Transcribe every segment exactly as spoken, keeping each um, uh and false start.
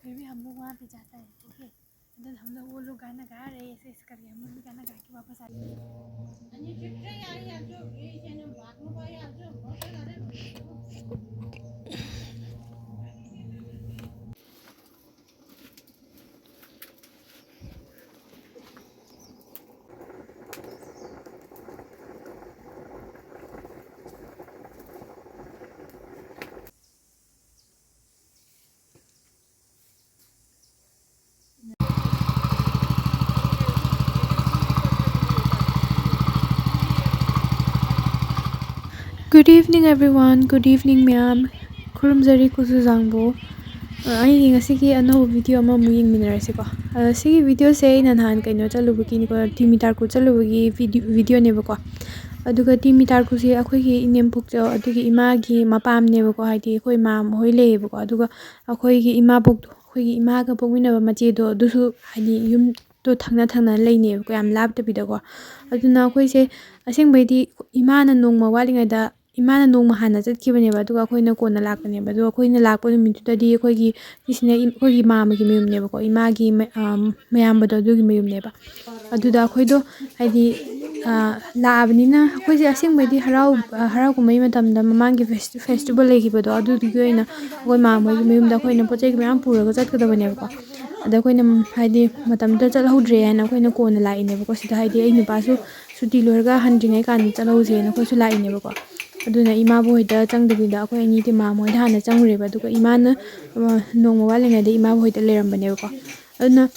फिर भी हम लोग वहाँ पे जाता है, ठीक है। इधर हम लोग, वो लोग गाना गा रहे हैं, ऐसे ऐसे करके हम लोग भी गाना गा के वापस आ रहे हैं। Good evening, everyone. Good evening, ꯃꯌꯥꯝ꯫ ꯈꯨꯔꯨꯝꯖꯔꯤ ꯀꯨꯆꯨ ꯖꯥꯡꯕꯨ꯫ ꯑ, ꯑꯩꯒꯤ ꯉꯁꯤꯒꯤ ꯑꯅꯧꯕ video ꯑꯃꯃꯨꯛ ꯌꯦꯡꯃꯤꯟꯅꯔꯁꯤꯀꯣ꯫ ꯑ, ꯁꯤꯒꯤ videoꯁꯦ ꯑꯩꯅ ꯅꯍꯥꯟ ꯀꯩꯅꯣ ꯆꯠꯂꯨꯕꯒꯤꯅꯤꯀꯣ, ꯇꯤꯃꯤ ꯇꯥꯔꯀꯨ ꯆꯠꯂꯨꯕꯒꯤ video, videoꯅꯦꯕꯀꯣ꯫ ꯑꯗꯨꯒ ꯇꯤꯃꯤ ꯇꯥꯔꯀꯨꯁꯦ ꯑꯩꯈꯣꯏꯒꯤ ꯏꯅꯦꯝꯄꯣꯛꯆꯧ, ꯑꯗꯨꯒꯤ ꯏꯃꯥꯒꯤ ꯃꯄꯥꯝꯅꯦꯕꯀꯣ, ꯍꯥꯏꯗꯤ ꯑꯩꯈꯣꯏ ꯃꯥꯝꯃ ꯍꯣꯏ ꯂꯩꯌꯦꯕꯀꯣ꯫ ꯑꯗꯨꯒ ꯑꯩꯈꯣꯏꯒꯤ ꯏꯃꯥꯕꯣꯛꯇꯣ, ꯑꯩꯈꯣꯏꯒꯤ ꯏꯃꯥꯒ ꯄꯣꯛꯃꯤꯟꯅꯕ ꯃꯆꯦꯗꯣ, ꯑꯗꯨꯁꯨ ꯍꯥꯏꯗꯤ ꯌꯨꯝꯗꯣ ꯊꯪꯅ ꯊꯪꯅꯅ ꯂꯩꯅꯦꯕꯀꯣ, ꯌꯥꯝ ꯂꯥꯞꯇꯕꯤꯗꯀꯣ꯫ ꯑꯗꯨꯅ ꯑꯩꯈꯣꯏꯁꯦ ꯑꯁꯦꯡꯕꯩꯗꯤ ꯏꯃꯥꯅ ꯅꯣꯡꯃ ꯋꯥꯠꯂꯤꯉꯩꯗ, ꯏꯃꯥꯅ ꯅꯣꯡꯃ ꯍꯥꯟꯅ ꯆꯠꯈꯤꯕꯅꯦꯕ, ꯑꯗꯨꯒ ꯑꯩꯈꯣꯏꯅ ꯀꯣꯟꯅ ꯂꯥꯛꯄꯅꯦꯕ꯫ ꯑꯗꯣ ꯑꯩꯈꯣꯏꯅ ꯂꯥꯛꯄ ꯅꯨꯃꯤꯠꯇꯨꯗꯗꯤ ꯑꯩꯈꯣꯏꯒꯤ, ꯁꯤꯁꯤꯅ ꯏꯝ-, ꯑꯩꯈꯣꯏꯒꯤ ꯃꯥꯝꯃꯒꯤ ꯃꯌꯨꯝꯅꯦꯕꯀꯣ, ꯏꯃꯥꯒꯤ ꯃ-, ꯑꯝ, ꯃꯌꯥꯝꯕꯗꯣ ꯑꯗꯨꯒꯤ ꯃꯌꯨꯝꯅꯦꯕ꯫ ꯑꯗꯨꯗ ꯑꯩꯈꯣꯏꯗꯣ ꯍꯥꯏꯗꯤ, ꯑ, ꯂꯥꯛꯑꯕꯅꯤꯅ ꯑꯩꯈꯣꯏꯁꯦ ꯑꯁꯦꯡꯕꯩꯗꯤ ꯍꯔꯥꯎ-, ꯑ, ꯍꯔꯥꯎ ꯀꯨꯝꯍꯩ ꯃꯇꯝꯗ ꯃꯃꯥꯡꯒꯤ ꯐꯦꯁ-, festival ꯂꯩꯈꯤꯕꯗꯣ, ꯑꯗꯨꯗꯨꯒꯤ ꯑꯣꯏꯅ ꯑꯩꯈꯣꯏ ꯃꯥꯝꯃ ꯍꯣꯏꯒꯤ ꯃꯌꯨꯝꯗ ꯑꯩꯈꯣꯏꯅ ꯄꯣꯠ ꯆꯩ ꯃꯌꯥꯝ ꯄꯨꯔꯒ ꯆꯠꯀꯗꯕꯅꯦꯕꯀꯣ꯫ ꯑꯗ ꯑꯩꯈꯣꯏꯅ ꯍꯥꯏꯗꯤ ꯃꯇꯝꯗꯨꯗ ꯆꯠꯍꯧꯗ꯭ꯔꯦ ꯍꯥꯏꯅ ꯑꯩꯈꯣꯏꯅ ꯀꯣꯟꯅ ꯂꯥꯛꯏꯅꯦꯕꯀꯣ꯫ ꯁꯤꯗ ꯍꯥꯏꯗꯤ ꯑꯩ ꯅꯨꯄꯥꯁꯨ ꯁꯨꯇꯤ ꯂꯣꯏꯔꯒ ꯍꯟꯗ꯭ꯔꯤꯉꯩ ꯀꯥꯟꯗ ꯆꯠꯍꯧꯁꯦꯅ ꯑꯩꯈꯣꯏꯁꯨ ꯂꯥꯛꯏꯅꯦꯕꯀꯣ꯫ ꯑꯗꯨꯅ ꯏꯃꯥꯕꯨ ꯍꯣꯏꯗ ꯆꯪꯗꯕꯤꯗ ꯑꯩꯈꯣꯏ ꯑꯅꯤꯗꯤ ꯃꯥꯝꯃ ꯍꯣꯏꯗ ꯍꯥꯟꯅ ꯆꯪꯉꯨꯔꯦꯕ꯫ ꯑꯗꯨꯒ ꯏꯃꯥꯅ, ꯑ, ꯅꯣꯡꯃ ꯋꯥꯠꯂꯤꯉꯩꯗ ꯏꯃꯥꯕꯨ ꯍꯣꯏꯗ ꯂꯩꯔꯝꯕꯅꯦꯕꯀꯣ꯫ ꯑꯗꯨꯅ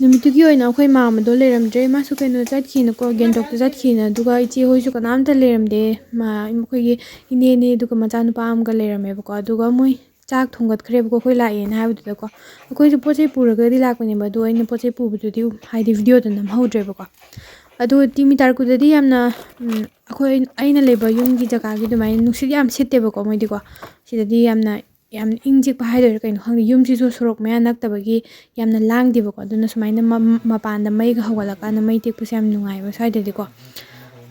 ꯅꯨꯃꯤꯠꯇꯨꯒꯤ ꯑꯣꯏꯅ ꯑꯩꯈꯣꯏ ꯃꯥꯝꯃꯗꯣ ꯂꯩꯔꯝꯗ꯭ꯔꯦ, ꯃꯥꯁꯨ ꯀꯩꯅꯣ ꯆꯠꯈꯤꯅꯀꯣ, ꯒꯦꯡꯇꯣꯛꯇ ꯆꯠꯈꯤꯅ꯫ ꯑꯗꯨꯒ ꯏꯆꯦ ꯍꯣꯏꯁꯨ ꯀꯅꯥꯝꯇ ꯂꯩꯔꯝꯗꯦ, ꯃꯥ-, ꯑꯩꯈꯣꯏꯒꯤ ꯏꯅꯦꯅꯦ ꯑꯗꯨꯒ ꯃꯆꯥꯅꯨꯄꯥ ꯑꯃꯒ ꯂꯩꯔꯝꯃꯦꯕꯀꯣ꯫ ꯑꯗꯨꯒ ꯃꯣꯏ ꯆꯥꯛ ꯊꯣꯡꯒꯠꯈ꯭ꯔꯦꯕꯀꯣ, ꯑꯩꯈꯣꯏ ꯂꯥꯛꯑꯦꯅ ꯍꯥꯏꯕꯗꯨꯗꯀꯣ꯫ ꯑꯩꯈꯣꯏꯁꯨ ꯄꯣꯠ ꯆꯩ ꯄꯨꯔꯒꯗꯤ ꯂꯥꯛꯄꯅꯦꯕ, ꯑꯗꯣ ꯑꯩꯅ ꯄꯣꯠ ꯆꯩ ꯄꯨꯕꯗꯨꯗꯤ ꯍꯥꯏꯗꯤ videoꯗ ꯅꯝꯍꯧꯗ꯭ꯔꯦꯕꯀꯣ꯫ ꯑꯗꯣ ꯇꯤꯃꯤ ꯇꯥꯔꯀꯨꯗꯗꯤ ꯌꯥꯝꯅ, ꯎꯝ, ꯑꯩꯈꯣꯏ, ꯑꯩꯅ ꯂꯩꯕ ꯌꯨꯝꯒꯤ ꯖꯒꯥꯒꯤ ꯑꯗꯨꯃꯥꯏꯅ ꯅꯨꯡꯁꯤꯠ ꯌꯥꯝ ꯁꯤꯠꯇꯦꯕꯀꯣ ꯃꯣꯏꯗꯤꯀꯣ꯫ ꯁꯤꯗꯗꯤ ꯌꯥꯝꯅ, ꯌꯥꯝ ꯏꯪ ꯆꯤꯛꯄ ꯍꯥꯏꯗꯣꯏꯔꯥ ꯀꯩꯅꯣ ꯈꯪꯗꯦ, ꯌꯨꯝꯁꯤꯁꯨ ꯁꯣꯔꯣꯛ ꯃꯌꯥ ꯅꯛꯇꯕꯒꯤ ꯌꯥꯝꯅ ꯂꯥꯡꯗꯦꯕꯀꯣ꯫ ꯑꯗꯨꯅ ꯁꯨꯃꯥꯏꯅ ꯃ-, ꯃꯄꯥꯟꯗ ꯃꯩꯒ ꯍꯧꯒꯠꯂꯀꯥꯟꯗ ꯃꯩ ꯇꯦꯛꯄꯁꯦ ꯌꯥꯝ ꯅꯨꯡꯉꯥꯏꯕ ꯁ꯭ꯋꯥꯏꯗꯗꯤꯀꯣ꯫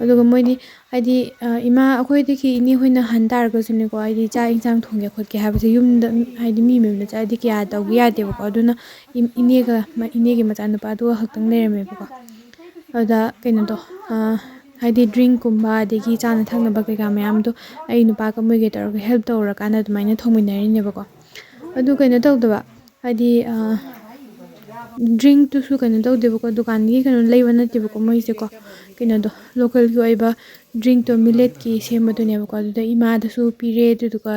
ꯑꯗꯨꯒ ꯃꯣꯏꯗꯤ ꯍꯥꯏꯗꯤ, ꯑ, ꯏꯃꯥ ꯑꯩꯈꯣꯏꯗꯒꯤ ꯏꯅꯦ ꯍꯣꯏꯅ ꯍꯟ ꯇꯥꯔꯒꯁꯨꯅꯦꯀꯣ, ꯍꯥꯏꯗꯤ ꯆꯥꯛ ꯏꯟꯁꯥꯡ ꯊꯣꯡꯒꯦ ꯈꯣꯠꯀꯦ ꯍꯥꯏꯕꯁꯦ ꯌꯨꯝꯗ, ꯍꯥꯏꯗꯤ ꯃꯤ ꯃꯌꯨꯝꯗ ꯆꯠꯂꯗꯤ ꯀꯌꯥ ꯇꯧꯒꯦ ꯌꯥꯗꯦꯕꯀꯣ꯫ ꯑꯗꯨꯅ ꯏꯝ-, ꯏꯅꯦꯒ ꯃ-, ꯏꯅꯦꯒꯤ ꯃꯆꯥꯅꯨꯄꯥꯗꯨꯒ ꯈꯛꯇꯪ ꯂꯩꯔꯝꯃꯦꯕꯀꯣ꯫ ꯑꯗꯨꯗ ꯀꯩꯅꯣꯗꯣ, ꯑ, ꯍꯥꯏꯗꯤ ꯗ꯭ꯔꯤꯡꯛꯀꯨꯝꯕ ꯑꯗꯒꯤ ꯆꯥꯅ ꯊꯛꯅꯕ ꯀꯩꯀꯥ ꯃꯌꯥꯝꯗꯣ ꯑꯩ ꯅꯨꯄꯥꯒ ꯃꯣꯏꯒ ꯇꯧꯔꯒ ꯍꯦꯜꯞ ꯇꯧꯔꯀꯥꯟꯗ ꯑꯗꯨꯃꯥꯏꯅ ꯊꯣꯡꯃꯤꯟꯅꯔꯤꯅꯦꯕꯀꯣ꯫ ꯑꯗꯨ ꯀꯩꯅꯣ ꯇꯧꯗꯕ, ꯍꯥꯏꯗꯤ, ꯑ, ꯗ꯭ꯔꯤꯡꯛꯇꯨꯁꯨ ꯀꯩꯅꯣ ꯇꯧꯗꯦꯕꯀꯣ, ꯗꯨꯀꯥꯟꯗꯒꯤ ꯀꯩꯅꯣ ꯂꯩꯕ ꯅꯠꯇꯦꯕꯀꯣ ꯃꯣꯏꯁꯦꯀꯣ꯫ ꯀꯩꯅꯣꯗꯣ, ꯂꯣꯀꯦꯜꯒꯤ ꯑꯣꯏꯕ ꯗ꯭ꯔꯤꯡꯛꯇꯣ, ꯃꯤꯂꯦꯠꯀꯤ ꯁꯦꯝꯕꯗꯨꯅꯦꯕꯀꯣ꯫ ꯑꯗꯨꯗ ꯏꯃꯥꯗꯁꯨ ꯄꯤꯔꯦ, ꯑꯗꯨꯗꯨꯒ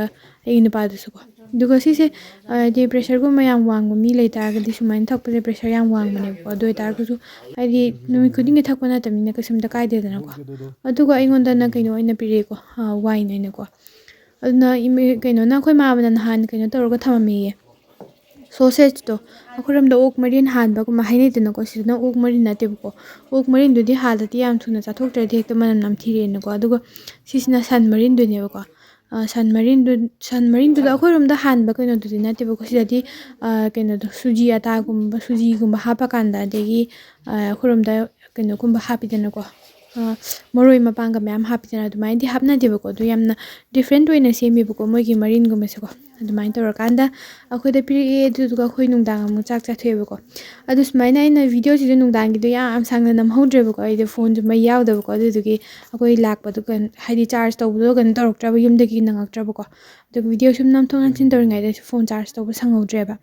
ꯑꯩꯒꯤ ꯅꯨꯄꯥꯗꯁꯨꯀꯣ꯫ ꯑꯗꯨꯒ ꯁꯤꯁꯦ, ꯑ, ꯍꯥꯏꯗꯤ ꯄ꯭ꯔꯦꯁꯔꯒꯨꯝꯕ ꯌꯥꯝ ꯋꯥꯡꯕ ꯃꯤ ꯂꯩꯇꯥꯔꯒꯗꯤ ꯁꯨꯃꯥꯏꯅ ꯊꯛꯄꯁꯦ ꯄ꯭ꯔꯦꯁꯔ ꯌꯥꯝ ꯋꯥꯡꯕꯅꯦꯕꯀꯣ꯫ ꯑꯗꯨ ꯑꯣꯏꯇꯥꯔꯒꯁꯨ ꯍꯥꯏꯗꯤ ꯅꯨꯃꯤꯠ ꯈꯨꯗꯤꯡꯒꯤ ꯊꯛꯄ ꯅꯠꯇꯕꯅꯤꯅ ꯀꯩꯁꯨꯝꯇ ꯀꯥꯏꯗꯦꯗꯅꯀꯣ꯫ ꯑꯗꯨꯒ ꯑꯩꯉꯣꯟꯗꯅ ꯀꯩꯅꯣ ꯑꯣꯏꯅ ꯄꯤꯔꯛꯑꯦꯀꯣ, ꯑ, ꯋꯥꯏꯟ ꯑꯣꯏꯅꯀꯣ꯫ ꯑꯗꯨꯅ ꯏꯃ-, ꯀꯩꯅꯣꯅ, ꯑꯩꯈꯣꯏ ꯃꯥ ꯑꯃꯅ ꯅꯍꯥꯟ ꯀꯩꯅꯣ ꯇꯧꯔꯒ ꯊꯝꯃꯝꯃꯦꯌꯦ꯫ ꯁꯣꯁꯦꯖꯇꯣ, ꯑꯩꯈꯣꯏꯔꯣꯝꯗ ꯑꯣꯛ ꯃꯔꯤꯟ ꯍꯥꯟꯕꯒꯨꯝꯕ ꯍꯥꯏꯅꯩꯗꯅꯀꯣ, ꯁꯤꯗꯅ ꯑꯣꯛ ꯃꯔꯤꯟ ꯅꯠꯇꯦꯕꯀꯣ꯫ ꯑꯣꯛ ꯃꯔꯤꯟꯗꯨꯗꯤ ꯍꯥꯜꯂꯗꯤ ꯌꯥꯝ ꯊꯨꯅ ꯆꯥꯊꯣꯛꯇ꯭ꯔꯗꯤ ꯍꯦꯛꯇ ꯃꯅꯝ ꯅꯝꯊꯤꯔꯛꯑꯦꯅꯀꯣ꯫ ꯑꯗꯨꯒ ꯁꯤꯁꯤꯅ ꯁꯟ ꯃꯔꯤꯟꯗꯨꯅꯦꯕꯀꯣ꯫ ꯑ, ꯁꯟ ꯃꯔꯤꯟꯗꯨ, ꯁꯟ ꯃꯔꯤꯟꯗꯨꯗ ꯑꯩꯈꯣꯏꯔꯣꯝꯗ ꯍꯥꯟꯕ ꯀꯩꯅꯣꯗꯨꯗꯤ ꯅꯠꯇꯦꯕꯀꯣ꯫ ꯁꯤꯗꯗꯤ, ꯑ, ꯀꯩꯅꯣꯗꯣ, ꯁꯨꯖꯤ ꯑꯇꯥꯒꯨꯝꯕ, ꯁꯨꯖꯤꯒꯨꯝꯕ ꯍꯥꯞꯄꯀꯥꯟꯗ, ꯑꯗꯒꯤ, ꯑ, ꯑꯩꯈꯣꯏꯔꯣꯝꯗ ꯀꯩꯅꯣꯒꯨꯝꯕ ꯍꯥꯞꯄꯤꯗꯅꯀꯣ꯫ ꯑ, ꯃꯔꯣꯏ ꯃꯄꯥꯡꯒ ꯃꯌꯥꯝ ꯍꯥꯞꯄꯤꯗꯅ, ꯑꯗꯨꯃꯥꯏꯅꯗꯤ ꯍꯥꯞꯅꯗꯦꯕꯀꯣ꯫ ꯑꯗꯨ ꯌꯥꯝꯅ ꯗꯤꯐ꯭ꯔꯦꯟꯠ ꯑꯣꯏꯅ ꯁꯦꯝꯃꯦꯕꯀꯣ ꯃꯣꯏꯒꯤ ꯃꯔꯤꯟꯒꯨꯝꯕꯁꯦꯀꯣ꯫ ꯑꯗꯨꯃꯥꯏꯅ ꯇꯧꯔꯀꯥꯟꯗ ꯑꯩꯈꯣꯏꯗ ꯄꯤꯔꯛꯑꯦ, ꯑꯗꯨꯗꯨꯒ ꯑꯩꯈꯣꯏ ꯅꯨꯡꯗꯥꯡ ꯑꯃꯨꯛ ꯆꯥꯛ ꯆꯥꯊꯣꯛꯑꯦꯕꯀꯣ꯫ ꯑꯗꯨ ꯁꯨꯃꯥꯏꯅ ꯑꯩꯅ ꯚꯤꯗꯤꯑꯣꯁꯤꯁꯨ ꯅꯨꯡꯗꯥꯡꯒꯤꯗꯣ ꯌꯥꯝ ꯁꯥꯡꯅ ꯅꯝꯍꯧꯗ꯭ꯔꯦꯕꯀꯣ, ꯑꯩꯗꯣ ꯐꯣꯟꯁꯨ ꯃꯩ ꯌꯥꯎꯗꯕꯀꯣ꯫ ꯑꯗꯨꯗꯨꯒꯤ ꯑꯩꯈꯣꯏ ꯂꯥꯛꯄꯗꯣ ꯀꯩꯅꯣ, ꯍꯥꯏꯗꯤ ꯆꯥꯔꯖ ꯇꯧꯕꯗꯣ ꯀꯩꯅꯣ ꯇꯧꯔꯛꯇ꯭ꯔꯕ, ꯌꯨꯝꯗꯒꯤ ꯅꯪꯉꯛꯇ꯭ꯔꯕꯀꯣ꯫ ꯑꯗꯨꯒ ꯚꯤꯗꯤꯑꯣ ꯁꯨꯝ ꯅꯝꯊꯣꯛ ꯅꯝꯁꯤꯟ ꯇꯧꯔꯤꯉꯩꯗ ꯐꯣꯟ ꯆꯥꯔꯖ ꯇꯧꯕ ꯁꯪꯍꯧꯗ꯭ꯔꯦꯕ꯫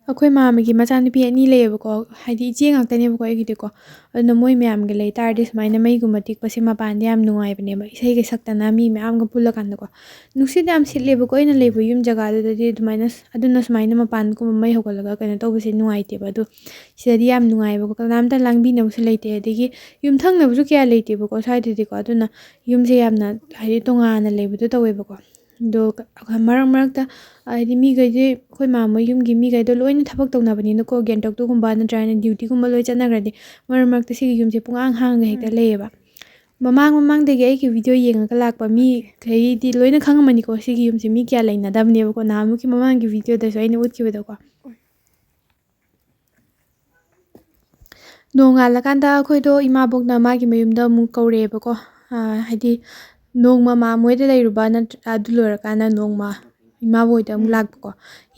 ꯑꯩꯈꯣꯏ ꯃꯥꯝꯃꯒꯤ ꯃꯆꯥꯅꯨꯄꯤ ꯑꯅꯤ ꯂꯩꯌꯦꯕꯀꯣ, ꯍꯥꯏꯗꯤ ꯏꯆꯦ ꯉꯥꯛꯇꯅꯦꯕꯀꯣ ꯑꯩꯒꯤꯗꯤꯀꯣ꯫ ꯑꯗꯨꯅ ꯃꯣꯏ ꯃꯌꯥꯝꯒ ꯂꯩ ꯇꯥꯔꯗꯤ ꯁꯨꯃꯥꯏꯅ ꯃꯩꯒꯨꯝꯕ ꯇꯤꯛꯄꯁꯦ ꯃꯄꯥꯟꯗ ꯌꯥꯝ ꯅꯨꯡꯉꯥꯏꯕꯅꯦꯕ, ꯏꯁꯩꯒ ꯁꯛꯇꯅ ꯃꯤ ꯃꯌꯥꯝꯒ ꯄꯨꯜꯂꯀꯥꯟꯗꯀꯣ꯫ ꯅꯨꯡꯁꯤꯠ ꯌꯥꯝ ꯁꯤꯠꯂꯦꯕꯀꯣ ꯑꯩꯅ ꯂꯩꯕ ꯌꯨꯝ ꯖꯒꯥꯗꯨꯗꯗꯤ ꯑꯗꯨꯃꯥꯏꯅ, ꯑꯗꯨꯅ ꯁꯨꯃꯥꯏꯅ ꯃꯄꯥꯟꯒꯨꯝꯕ ꯃꯩ ꯍꯧꯒꯠꯂꯒ ꯀꯩꯅꯣ ꯇꯧꯕꯁꯦ ꯅꯨꯡꯉꯥꯏꯇꯦꯕ꯫ ꯑꯗꯣ ꯁꯤꯗꯗꯤ ꯌꯥꯝ ꯅꯨꯡꯉꯥꯏꯕꯀꯣ, ꯀꯅꯥꯝꯇ ꯂꯥꯡꯕꯤꯅꯕꯁꯨ ꯂꯩꯇꯦ, ꯑꯗꯒꯤ ꯌꯨꯝꯊꯪꯅꯕꯁꯨ ꯀꯌꯥ ꯂꯩꯇꯦꯕꯀꯣ ꯁ꯭ꯋꯥꯏꯗꯗꯤꯀꯣ꯫ ꯑꯗꯨꯅ ꯌꯨꯝꯁꯦ ꯌꯥꯝꯅ ꯍꯥꯏꯗꯤ ꯇꯣꯉꯥꯟꯅ ꯂꯩꯕꯗꯣ ꯇꯧꯋꯦꯕꯀꯣ꯫ ꯑꯗꯣ ꯃꯔꯛ ꯃꯔꯛꯇ ꯍꯥꯏꯗꯤ ꯃꯤꯈꯩꯗꯤ, ꯑꯩꯈꯣꯏ ꯃꯥ ꯃꯣꯏ ꯌꯨꯝꯒꯤ ꯃꯤꯈꯩꯗꯣ ꯂꯣꯏꯅ ꯊꯕꯛ ꯇꯧꯅꯕꯅꯤꯅꯀꯣ, ꯒꯦꯡꯇꯣꯛꯇꯒꯨꯝꯕ ꯅꯠꯇ꯭ꯔꯒꯅ ꯗ꯭ꯌꯨꯇꯤꯒꯨꯝꯕ ꯂꯣꯏ ꯆꯠꯅꯈ꯭ꯔꯗꯤ ꯃꯔꯛ ꯃꯔꯛꯇ ꯁꯤꯒꯤ ꯌꯨꯝꯁꯦ ꯄꯨꯡꯍꯥꯡ ꯍꯥꯡꯉꯒ ꯍꯦꯛꯇ ꯎꯝ꯫ ꯂꯩꯌꯦꯕ꯫ ꯃꯃꯥꯡ ꯃꯃꯥꯡꯗꯒꯤ ꯑꯩꯒꯤ ꯚꯤꯗꯤꯑꯣ ꯌꯦꯡꯉꯒ ꯂꯥꯛꯄ ꯃꯤꯈꯩꯗꯤ ꯂꯣꯏꯅ ꯈꯪꯉꯝꯃꯅꯤꯀꯣ, ꯁꯤꯒꯤ ꯌꯨꯝꯁꯦ ꯃꯤ ꯀꯌꯥ ꯂꯩꯅꯗꯕꯅꯦꯕꯀꯣ, ꯅꯍꯥꯟꯃꯨꯛꯀꯤ ꯃꯃꯥꯡꯒꯤ ꯚꯤꯗꯤꯑꯣꯗꯁꯨ ꯑꯩꯅ ꯎꯠꯈꯤꯕꯗꯀꯣ꯫ ꯅꯣꯡꯉꯥꯜꯂꯀꯥꯟꯗ ꯑꯩꯈꯣꯏꯗꯣ ꯏꯃꯥꯕꯣꯛꯅ ꯃꯥꯒꯤ ꯃꯌꯨꯝꯗ ꯑꯃꯨꯛ ꯀꯧꯔꯛꯑꯦꯕꯀꯣ꯫ ꯑꯥ, ꯍꯥꯏꯗꯤ ꯅꯣꯡꯃ ꯃꯥꯝꯃ ꯍꯣꯏꯗ ꯂꯩꯔꯨꯕ, ꯅꯠꯇ꯭ꯔ-, ꯑꯗꯨ ꯂꯣꯏꯔꯀꯥꯟꯗ ꯅꯣꯡꯃ ꯏꯃꯥꯕꯣꯛ ꯍꯣꯏꯗ ꯑꯃꯨꯛ ꯎꯝ꯫ ꯂꯥꯛꯄꯀꯣ꯫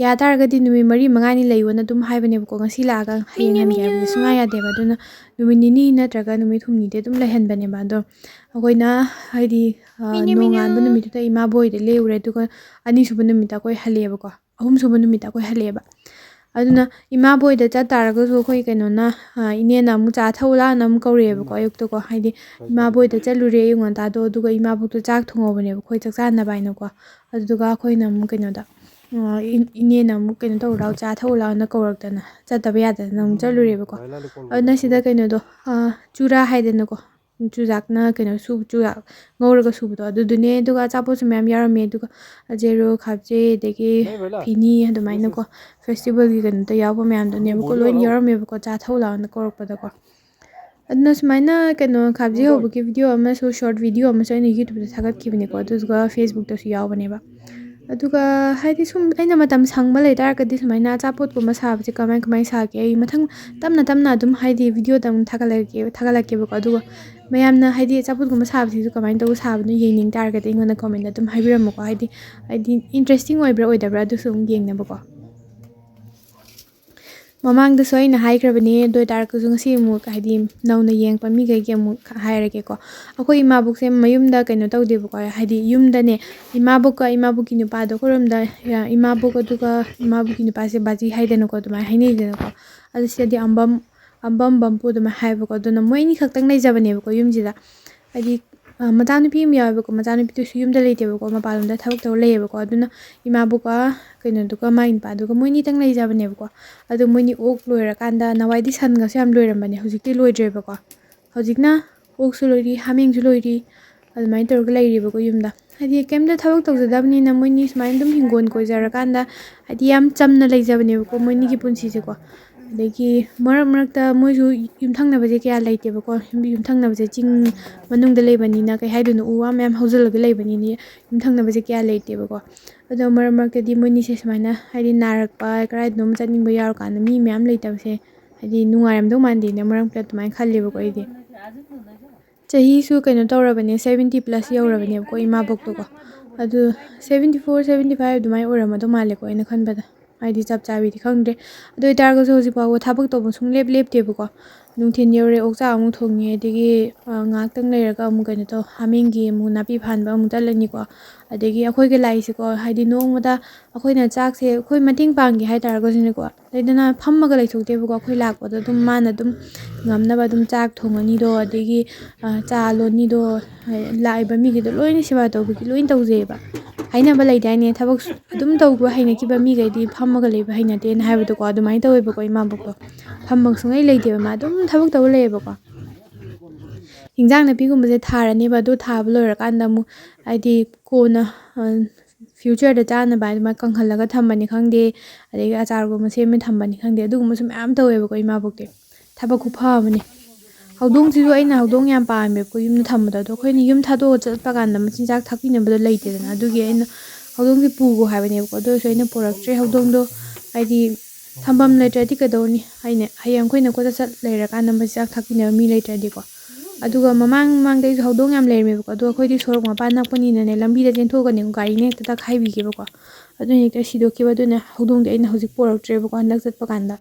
ꯌꯥ ꯇꯥꯔꯒꯗꯤ ꯅꯨꯃꯤꯠ ꯃꯔꯤ ꯃꯉꯥꯅꯤ ꯂꯩꯌꯣꯅ ꯑꯗꯨꯝ ꯍꯥꯏꯕꯅꯦꯕꯀꯣ꯫ ꯉꯁꯤ ꯂꯥꯛꯑꯒ ꯍꯌꯦꯡ ꯍꯟꯒꯦ ꯍꯥꯏꯕꯗꯤ ꯁꯨꯡꯌꯥ ꯌꯥꯗꯦꯕ꯫ ꯑꯗꯨꯅ ꯅꯨꯃꯤꯠ ꯅꯤꯅꯤ ꯅꯠꯇ꯭ꯔꯒ ꯅꯨꯃꯤꯠ ꯍꯨꯝꯅꯤꯗꯤ ꯑꯗꯨꯝ ꯂꯩꯍꯟꯕꯅꯦꯕ꯫ ꯑꯗꯣ ꯑꯩꯈꯣꯏꯅ ꯍꯥꯏꯗꯤ, ꯑ, ꯃꯤꯅꯤ, ꯃꯤꯅꯤ꯫ ꯅꯣꯡꯉꯥꯟꯕ ꯅꯨꯃꯤꯠꯇꯨꯗ ꯏꯃꯥꯕꯣꯛ ꯍꯣꯏꯗ ꯂꯦꯛꯎꯔꯦ, ꯑꯗꯨꯒ ꯑꯅꯤꯁꯨꯕ ꯅꯨꯃꯤꯠꯇ ꯑꯩꯈꯣꯏ ꯍꯜꯂꯛꯑꯦꯕꯀꯣ꯫ ꯑꯍꯨꯝꯁꯨꯕ ꯅꯨꯃꯤꯠꯇ ꯑꯩꯈꯣꯏ ꯍꯜꯂꯛꯑꯦꯕ꯫ ꯑꯗꯨꯅ ꯏꯃꯥꯕꯣꯛ ꯍꯣꯏꯗ ꯆꯠ ꯇꯥꯔꯒꯁꯨ ꯑꯩꯈꯣꯏ ꯀꯩꯅꯣꯅ, ꯑ, ꯏꯅꯦꯅ ꯑꯃꯨꯛ ꯆꯥ ꯊꯛꯎ ꯂꯥꯎꯅ ꯑꯃꯨꯛ ꯀꯧꯔꯛꯑꯦꯕꯀꯣ ꯑꯌꯨꯛꯇꯀꯣ꯫ ꯍꯥꯏꯗꯤ ꯏꯃꯥꯕꯣꯛ ꯍꯣꯏꯗ ꯆꯠꯂꯨꯔꯦ ꯑꯌꯨꯛ ꯉꯟꯇꯥꯗꯣ, ꯑꯗꯨꯒ ꯏꯃꯥꯕꯣꯛꯇꯣ ꯆꯥꯛ ꯊꯣꯡꯍꯧꯕꯅꯦꯕ ꯑꯩꯈꯣꯏ ꯆꯥꯛ ꯆꯥꯅꯕ ꯍꯥꯏꯅꯀꯣ꯫ ꯑꯗꯨꯗꯨꯒ ꯑꯩꯈꯣꯏꯅ ꯑꯃꯨꯛ ꯀꯩꯅꯣꯗ, ꯑ, ꯏꯟ-, ꯏꯅꯦꯅ ꯑꯃꯨꯛ ꯀꯩꯅꯣ ꯇꯧꯔꯨ ꯂꯥꯎ, ꯆꯥ ꯊꯛꯎ ꯂꯥꯎꯅ ꯀꯧꯔꯛꯇꯅ ꯆꯠꯇꯕ ꯌꯥꯗꯗꯅ ꯑꯃꯨꯛ ꯆꯠꯂꯨꯔꯦꯕꯀꯣ꯫ ꯑꯗꯨꯅ ꯁꯤꯗ ꯀꯩꯅꯣꯗꯣ, ꯑ, ꯆꯨꯔꯥ ꯍꯥꯏꯗꯅꯀꯣ, ꯆꯨꯖꯥꯛꯅ ꯀꯩꯅꯣ ꯁꯨ-, ꯆꯨꯖꯥꯛ ꯉꯧꯔꯒ ꯁꯨꯕꯗꯣ ꯑꯗꯨꯗꯨꯅꯦ꯫ ꯑꯗꯨꯒ ꯑꯆꯥꯄꯣꯠꯁꯨ ꯃꯌꯥꯝ ꯌꯥꯎꯔꯝꯃꯦ꯫ ꯑꯗꯨꯒ ꯖꯦꯔꯣ, ꯈꯥꯕꯖꯦ, ꯑꯗꯒꯤ ꯐꯤꯅꯤ, ꯑꯗꯨꯃꯥꯏꯅꯀꯣ, ꯐꯦꯁꯇꯤꯚꯦꯜꯒꯤ ꯀꯩꯅꯣꯗ ꯌꯥꯎꯕ ꯃꯌꯥꯝꯗꯨꯅꯦꯕꯀꯣ ꯂꯣꯏꯅ ꯌꯥꯎꯔꯝꯃꯦꯕꯀꯣ, ꯆꯥ ꯊꯛꯎ ꯂꯥꯎꯅ ꯀꯧꯔꯛꯄꯗꯀꯣ꯫ ꯑꯗꯨꯅ ꯁꯨꯃꯥꯏꯅ ꯀꯩꯅꯣ ꯈꯥꯕꯖꯦ ꯍꯧꯕꯒꯤ ꯚꯤꯗꯤꯑꯣ ꯑꯃꯁꯨ, ꯁꯣꯔꯠ ꯚꯤꯗꯤꯑꯣ ꯑꯃꯁꯨ ꯑꯩꯅ ꯌꯨꯇ꯭ꯌꯨꯕꯇ ꯊꯥꯒꯠꯈꯤꯕꯅꯦꯀꯣ, ꯑꯗꯨꯗꯨꯒ ꯐꯦꯁꯕꯨꯛꯇꯁꯨ ꯌꯥꯎꯕꯅꯦꯕ꯫ ꯑꯗꯨꯒ ꯍꯥꯏꯗꯤ ꯁꯨꯝ ꯑꯩꯅ ꯃꯇꯝ ꯁꯪꯕ ꯂꯩ ꯇꯥꯔꯒꯗꯤ ꯁꯨꯃꯥꯏꯅ ꯑꯆꯥꯄꯣꯠꯀꯨꯝꯕ ꯁꯥꯕꯁꯦ ꯀꯃꯥꯏ ꯀꯃꯥꯏꯅ ꯁꯥꯒꯦ ꯑꯩ ꯃꯊꯪ ꯇꯞꯅ ꯇꯞꯅ ꯑꯗꯨꯝ ꯍꯥꯏꯗꯤ ꯚꯤꯗꯤꯑꯣꯗ ꯑꯃꯨꯛ ꯊꯥꯒꯠꯂꯛꯀꯦ, ꯊꯥꯒꯠꯂꯛꯀꯦꯕꯀꯣ꯫ ꯑꯗꯨꯒ ꯃꯌꯥꯝꯅ ꯍꯥꯏꯗꯤ ꯑꯆꯥꯄꯣꯠꯀꯨꯝꯕ ꯁꯥꯕꯁꯤꯁꯨ ꯀꯃꯥꯏꯅ ꯇꯧꯕ ꯁꯥꯕꯅꯣ ꯌꯦꯡꯅꯤꯡ ꯇꯥꯔꯒꯗꯤ ꯑꯩꯉꯣꯟꯗ ꯀꯣꯃꯦꯟꯗ ꯑꯗꯨꯝ ꯍꯥꯏꯕꯤꯔꯝꯃꯨꯀꯣ꯫ ꯍꯥꯏꯗꯤ, ꯍꯥꯏꯗꯤ ꯏꯟꯇꯔꯦꯁꯇꯤꯡ ꯑꯣꯏꯕ꯭ꯔꯥ ꯑꯣꯏꯗꯕ꯭ꯔꯥ ꯑꯗꯨꯁꯨ ꯑꯃꯨꯛ ꯌꯦꯡꯅꯕꯀꯣ꯫ ꯃꯃꯥꯡꯗꯁꯨ ꯑꯩꯅ ꯍꯥꯏꯈ꯭ꯔꯕꯅꯦ, ꯑꯗꯨ ꯑꯣꯏ ꯇꯥꯔꯒꯁꯨ ꯉꯁꯤ ꯑꯃꯨꯛ ꯍꯥꯏꯗꯤ ꯅꯧꯅ ꯌꯦꯡꯉꯛꯄ ꯃꯤꯈꯩꯒꯤ ꯑꯃꯨꯛ ꯍꯥꯏꯔꯒꯦꯀꯣ꯫ ꯑꯩꯈꯣꯏ ꯏꯃꯥꯕꯣꯛꯁꯦ ꯃꯌꯨꯝꯗ ꯀꯩꯅꯣ ꯇꯧꯗꯦꯕꯀꯣ, ꯍꯥꯏꯗꯤ ꯌꯨꯝꯗꯅꯦ ꯏꯃꯥꯕꯣꯛꯀ ꯏꯃꯥꯕꯣꯛꯀꯤ ꯅꯨꯄꯥꯗꯣ ꯑꯩꯈꯣꯏꯔꯣꯝꯗ, ꯏꯃꯥꯕꯣꯛ ꯑꯗꯨꯒ ꯏꯃꯥꯕꯣꯛꯀꯤ ꯅꯨꯄꯥꯁꯦ ꯕꯥꯖꯤ ꯍꯥꯏꯗꯅꯀꯣ, ꯑꯗꯨꯃꯥꯏꯅ ꯍꯥꯏꯅꯩꯗꯅꯀꯣ꯫ ꯑꯗꯨ ꯁꯤꯗꯗꯤ ꯑꯝꯕꯝ, ꯑꯝꯕꯝ ꯕꯝꯄꯨ ꯑꯗꯨꯃꯥꯏꯅ ꯍꯥꯏꯕꯀꯣ꯫ ꯑꯗꯨꯅ ꯃꯣꯏ ꯑꯅꯤ ꯈꯛꯇꯪ ꯂꯩꯖꯕꯅꯦꯕꯀꯣ ꯌꯨꯝꯁꯤꯗ꯫ ꯍꯥꯏꯗꯤ, ꯑ, ꯃꯆꯥꯅꯨꯄꯤ ꯑꯃ ꯌꯥꯎꯋꯦꯕꯀꯣ, ꯃꯆꯥꯅꯨꯄꯤꯗꯨꯁꯨ ꯌꯨꯝꯗ ꯂꯩꯇꯦꯕꯀꯣ, ꯃꯄꯥꯟꯂꯣꯝꯗ ꯊꯕꯛ ꯇꯧꯔ ꯂꯩꯌꯦꯕꯀꯣ꯫ ꯑꯗꯨꯅ ꯏꯃꯥꯕꯣꯛꯀ ꯀꯩꯅꯣꯗꯨꯒ, ꯃꯥꯏ ꯅꯨꯄꯥꯗꯨꯒ ꯃꯣꯏꯅꯤꯇꯪ ꯂꯩꯖꯕꯅꯦꯕꯀꯣ꯫ ꯑꯗꯣ ꯃꯣꯏꯅꯤ ꯑꯣꯛ ꯂꯣꯏꯔꯀꯥꯟꯗ, ꯅꯍꯥꯟꯋꯥꯏꯗꯤ ꯁꯟꯒꯁꯨ ꯌꯥꯝ ꯂꯣꯏꯔꯝꯕꯅꯦ, ꯍꯧꯖꯤꯛꯇꯤ ꯂꯣꯏꯗ꯭ꯔꯦꯕꯀꯣ꯫ ꯍꯧꯖꯤꯛꯅ ꯑꯣꯛꯁꯨ ꯂꯣꯏꯔꯤ, ꯍꯥꯃꯦꯡꯁꯨ ꯂꯣꯏꯔꯤ, ꯑꯗꯨꯃꯥꯏꯅ ꯇꯧꯔꯒ ꯂꯩꯔꯤꯕꯀꯣ ꯌꯨꯝꯗ꯫ ꯍꯥꯏꯗꯤ ꯀꯩꯝꯇ ꯊꯕꯛ ꯇꯧꯖꯗꯕꯅꯤꯅ ꯃꯣꯏꯅꯤ ꯁꯨꯃꯥꯏꯅ ꯑꯗꯨꯝ ꯍꯤꯡꯒꯣꯜ ꯀꯣꯏꯖꯔꯀꯥꯟꯗ, ꯍꯥꯏꯗꯤ ꯌꯥꯝ ꯆꯝꯅ ꯂꯩꯖꯕꯅꯦꯕꯀꯣ ꯃꯣꯏꯅꯤꯒꯤ ꯄꯨꯟꯁꯤꯁꯦꯀꯣ꯫ ꯑꯗꯒꯤ ꯃꯔꯛ ꯃꯔꯛꯇ ꯃꯣꯏꯁꯨ ꯌꯨꯝꯊꯪꯅꯕꯁꯦ ꯀꯌꯥ ꯂꯩꯇꯦꯕꯀꯣ꯫ ꯌꯨꯝ-, ꯌꯨꯝꯊꯪꯅꯕꯁꯦ ꯆꯤꯡ ꯃꯅꯨꯡꯗ ꯂꯩꯕꯅꯤꯅ, ꯀꯩ ꯍꯥꯏꯗꯣꯏꯅꯣ, ꯎ ꯋꯥ ꯃꯌꯥꯝ ꯍꯧꯖꯤꯜꯂꯒ ꯂꯩꯕꯅꯤꯅ ꯌꯨꯝꯊꯪꯅꯕꯁꯦ ꯀꯌꯥ ꯂꯩꯇꯦꯕꯀꯣ꯫ ꯑꯗꯣ ꯃꯔꯛ ꯃꯔꯛꯇꯗꯤ ꯃꯣꯏꯅꯤꯁꯦ ꯁꯨꯃꯥꯏꯅ ꯍꯥꯏꯗꯤ ꯅꯥꯔꯛꯄ, ꯀꯔꯥꯏꯗꯅꯣꯝ ꯆꯠꯅꯤꯡꯕ ꯌꯥꯎꯔꯀꯥꯟꯗ ꯃꯤ ꯃꯌꯥꯝ ꯂꯩꯇꯕꯁꯦ ꯍꯥꯏꯗꯤ ꯅꯨꯡꯉꯥꯏꯔꯝꯗꯧ ꯃꯥꯟꯗꯦꯅ ꯃꯔꯛ ꯃꯔꯛꯇ ꯑꯗꯨꯃꯥꯏꯅ ꯈꯜꯂꯦꯕꯀꯣ ꯑꯩꯗꯤ꯫ ꯆꯍꯤꯁꯨ ꯀꯩꯅꯣ ꯇꯧꯔꯕꯅꯦ, seventy plus ꯌꯧꯔꯕꯅꯦꯕꯀꯣ ꯏꯃꯥꯕꯣꯛꯇꯣꯀꯣ꯫ ꯑꯗꯨ seventy four, seventy five ꯑꯗꯨꯃꯥꯏꯅ ꯑꯣꯏꯔꯝꯃꯗꯧ ꯃꯥꯜꯂꯦꯀꯣ ꯑꯩꯅ ꯈꯟꯕꯗ꯫ ꯍꯥꯏꯗꯤ ꯆꯞ ꯆꯥꯕꯤꯗꯤ ꯈꯪꯗ꯭ꯔꯦ꯫ ꯑꯗꯨ ꯑꯣꯏꯇꯥꯔꯒꯁꯨ ꯍꯧꯖꯤꯛ ꯐꯥꯎꯕ ꯊꯕꯛ ꯇꯧꯕ ꯁꯨꯡꯂꯦꯞ ꯂꯦꯞꯇꯦꯕꯀꯣ꯫ ꯅꯨꯡꯊꯤꯟ ꯌꯧꯔꯦ, ꯑꯣꯛ ꯆꯥꯛ ꯑꯃꯨꯛ ꯊꯣꯡꯉꯦ, ꯑꯗꯒꯤ, ꯑ, ꯉꯥꯏꯍꯥꯛꯇꯪ ꯂꯩꯔꯒ ꯑꯃꯨꯛ ꯀꯩꯅꯣ ꯇꯧ, ꯍꯥꯃꯦꯡꯒꯤ ꯑꯃꯨꯛ ꯅꯥꯄꯤ ꯐꯥꯟꯕ ꯑꯃꯨꯛ ꯆꯠꯂꯅꯤꯀꯣ꯫ ꯑꯗꯒꯤ ꯑꯩꯈꯣꯏꯒꯤ ꯂꯥꯏꯁꯦꯀꯣ, ꯍꯥꯏꯗꯤ ꯅꯣꯡꯃꯗ ꯑꯩꯈꯣꯏꯅ ꯆꯥꯛꯁꯦ ꯑꯩꯈꯣꯏ ꯃꯇꯦꯡ ꯄꯥꯡꯒꯦ ꯍꯥꯏ ꯇꯥꯔꯒꯁꯨꯅꯦꯀꯣ, ꯂꯩꯗꯅ ꯐꯝꯃꯒ ꯂꯩꯊꯣꯛꯇꯦꯕꯀꯣ꯫ ꯑꯩꯈꯣꯏ ꯂꯥꯛꯄꯗ ꯑꯗꯨꯝ ꯃꯥꯅ ꯑꯗꯨꯝ ꯉꯝꯅꯕ ꯑꯗꯨꯝ ꯆꯥꯛ ꯊꯣꯡꯉꯅꯤꯗꯣ, ꯑꯗꯒꯤ, ꯑ, ꯆꯥ ꯂꯣꯟꯅꯤꯗꯣ, ꯂꯥꯛꯏꯕ ꯃꯤꯒꯤꯗꯣ ꯂꯣꯏꯅ ꯁꯦꯕꯥ ꯇꯧꯕꯒꯤ ꯂꯣꯏꯅ ꯇꯧꯖꯩꯑꯕ꯫ ꯍꯥꯏꯅꯕ ꯂꯩꯗꯥꯏꯅꯦ, ꯊꯕꯛ ꯁꯨ-, ꯑꯗꯨꯝ ꯇꯧꯕ ꯍꯩꯅꯈꯤꯕ ꯃꯤꯈꯩꯗꯤ ꯐꯝꯃꯒ ꯂꯩꯕ ꯍꯩꯅꯗꯦꯅ ꯍꯥꯏꯕꯗꯣꯀꯣ꯫ ꯑꯗꯨꯃꯥꯏꯅ ꯇꯧꯋꯦꯕꯀꯣ ꯏꯃꯥꯕꯣꯛꯇꯣ꯫ ꯐꯝꯕ ꯁꯨꯡꯂꯩ ꯂꯩꯇꯦꯕ, ꯃꯥ ꯑꯗꯨꯝ ꯊꯕꯛ ꯇꯧꯔ ꯂꯩꯌꯦꯕꯀꯣ꯫ ꯏꯟꯖꯥꯡ ꯅꯥꯄꯤꯒꯨꯝꯕꯁꯦ ꯊꯥꯔꯅꯦꯕ, ꯑꯗꯨ ꯊꯥꯕ ꯂꯣꯏꯔꯀꯥꯟꯗ ꯑꯃꯨꯛ ꯍꯥꯏꯗꯤ ꯀꯣꯟꯅ, ꯑ, future ꯗ ꯆꯥꯅꯕ ꯍꯥꯏꯅ ꯃꯥ ꯀꯪꯍꯜꯂꯒ ꯊꯝꯕꯅꯤ ꯈꯪꯗꯦ, ꯑꯗꯒꯤ ꯑꯆꯥꯔꯒꯨꯝꯕ ꯁꯦꯝꯃ ꯊꯝꯕꯅꯤ ꯈꯪꯗꯦ, ꯑꯗꯨꯒꯨꯝꯕꯁꯨ ꯃꯌꯥꯝ ꯇꯧꯋꯦꯕꯀꯣ ꯏꯃꯥꯕꯣꯛꯇꯤ꯫ ꯊꯕꯛ ꯈꯨꯐ ꯑꯃꯅꯤ꯫ ꯍꯧꯗꯣꯡꯁꯤꯁꯨ ꯑꯩꯅ ꯍꯧꯗꯣꯡ ꯌꯥꯝ ꯄꯥꯝꯃꯦꯕꯀꯣ ꯌꯨꯝꯗ ꯊꯝꯕꯗꯣ, ꯑꯗꯣ ꯑꯩꯈꯣꯏꯅ ꯌꯨꯝ ꯊꯥꯗꯣꯛꯑꯒ ꯆꯠꯄ ꯀꯥꯟꯗ ꯃꯆꯤꯟꯖꯥꯛ ꯊꯥꯛꯄꯤꯅꯕꯗꯣ ꯂꯩꯇꯦꯗꯅ, ꯑꯗꯨꯒꯤ ꯑꯩꯅ ꯍꯧꯗꯣꯡꯁꯦ ꯄꯨꯈꯣ ꯍꯥꯏꯕꯅꯦꯕꯀꯣ꯫ ꯑꯗꯨ ꯑꯣꯏꯔꯁꯨ ꯑꯩꯅ ꯄꯨꯔꯛꯇ꯭ꯔꯦ ꯍꯧꯗꯣꯡꯗꯣ꯫ ꯍꯥꯏꯗꯤ ꯊꯝꯐꯝ ꯂꯩꯇ꯭ꯔꯗꯤ ꯀꯩꯗꯧꯅꯤ? ꯍꯥꯏꯅꯦ, ꯍꯌꯦꯡ ꯑꯩꯈꯣꯏꯅ ꯀꯣꯏꯆꯠ ꯆꯠ ꯂꯩꯔꯀꯥꯟꯗ ꯃꯆꯤꯟꯖꯥꯛ ꯊꯥꯛꯄꯤꯅꯕ ꯃꯤ ꯂꯩꯇ꯭ꯔꯗꯤꯀꯣ꯫ ꯑꯗꯨꯒ ꯃꯃꯥꯡ ꯃꯃꯥꯡꯗ ꯑꯩꯁꯨ ꯍꯧꯗꯣꯡ ꯌꯥꯝ ꯂꯩꯔꯝꯃꯦꯕꯀꯣ, ꯑꯗꯣ ꯑꯩꯈꯣꯏꯗꯤ ꯁꯣꯔꯣꯛ ꯃꯄꯥꯟ ꯅꯛꯄꯅꯤꯅꯅꯦ, ꯂꯝꯕꯤꯗ ꯆꯦꯟꯊꯣꯛꯑꯒꯅꯦ ꯒꯥꯔꯤꯅ ꯍꯦꯛꯇ ꯇꯛꯈꯥꯏꯕꯤꯈꯤꯕꯀꯣ꯫ ꯑꯗꯨꯅ ꯍꯦꯛꯇ ꯁꯤꯗꯣꯛꯈꯤꯕ꯫ ꯑꯗꯨꯅ ꯍꯧꯗꯣꯡꯗꯤ ꯑꯩꯅ ꯍꯧꯖꯤꯛ ꯄꯣꯔꯛꯇ꯭ꯔꯦꯕꯀꯣ ꯍꯟꯗꯛ ꯆꯠꯄ ꯀꯥꯟꯗ꯫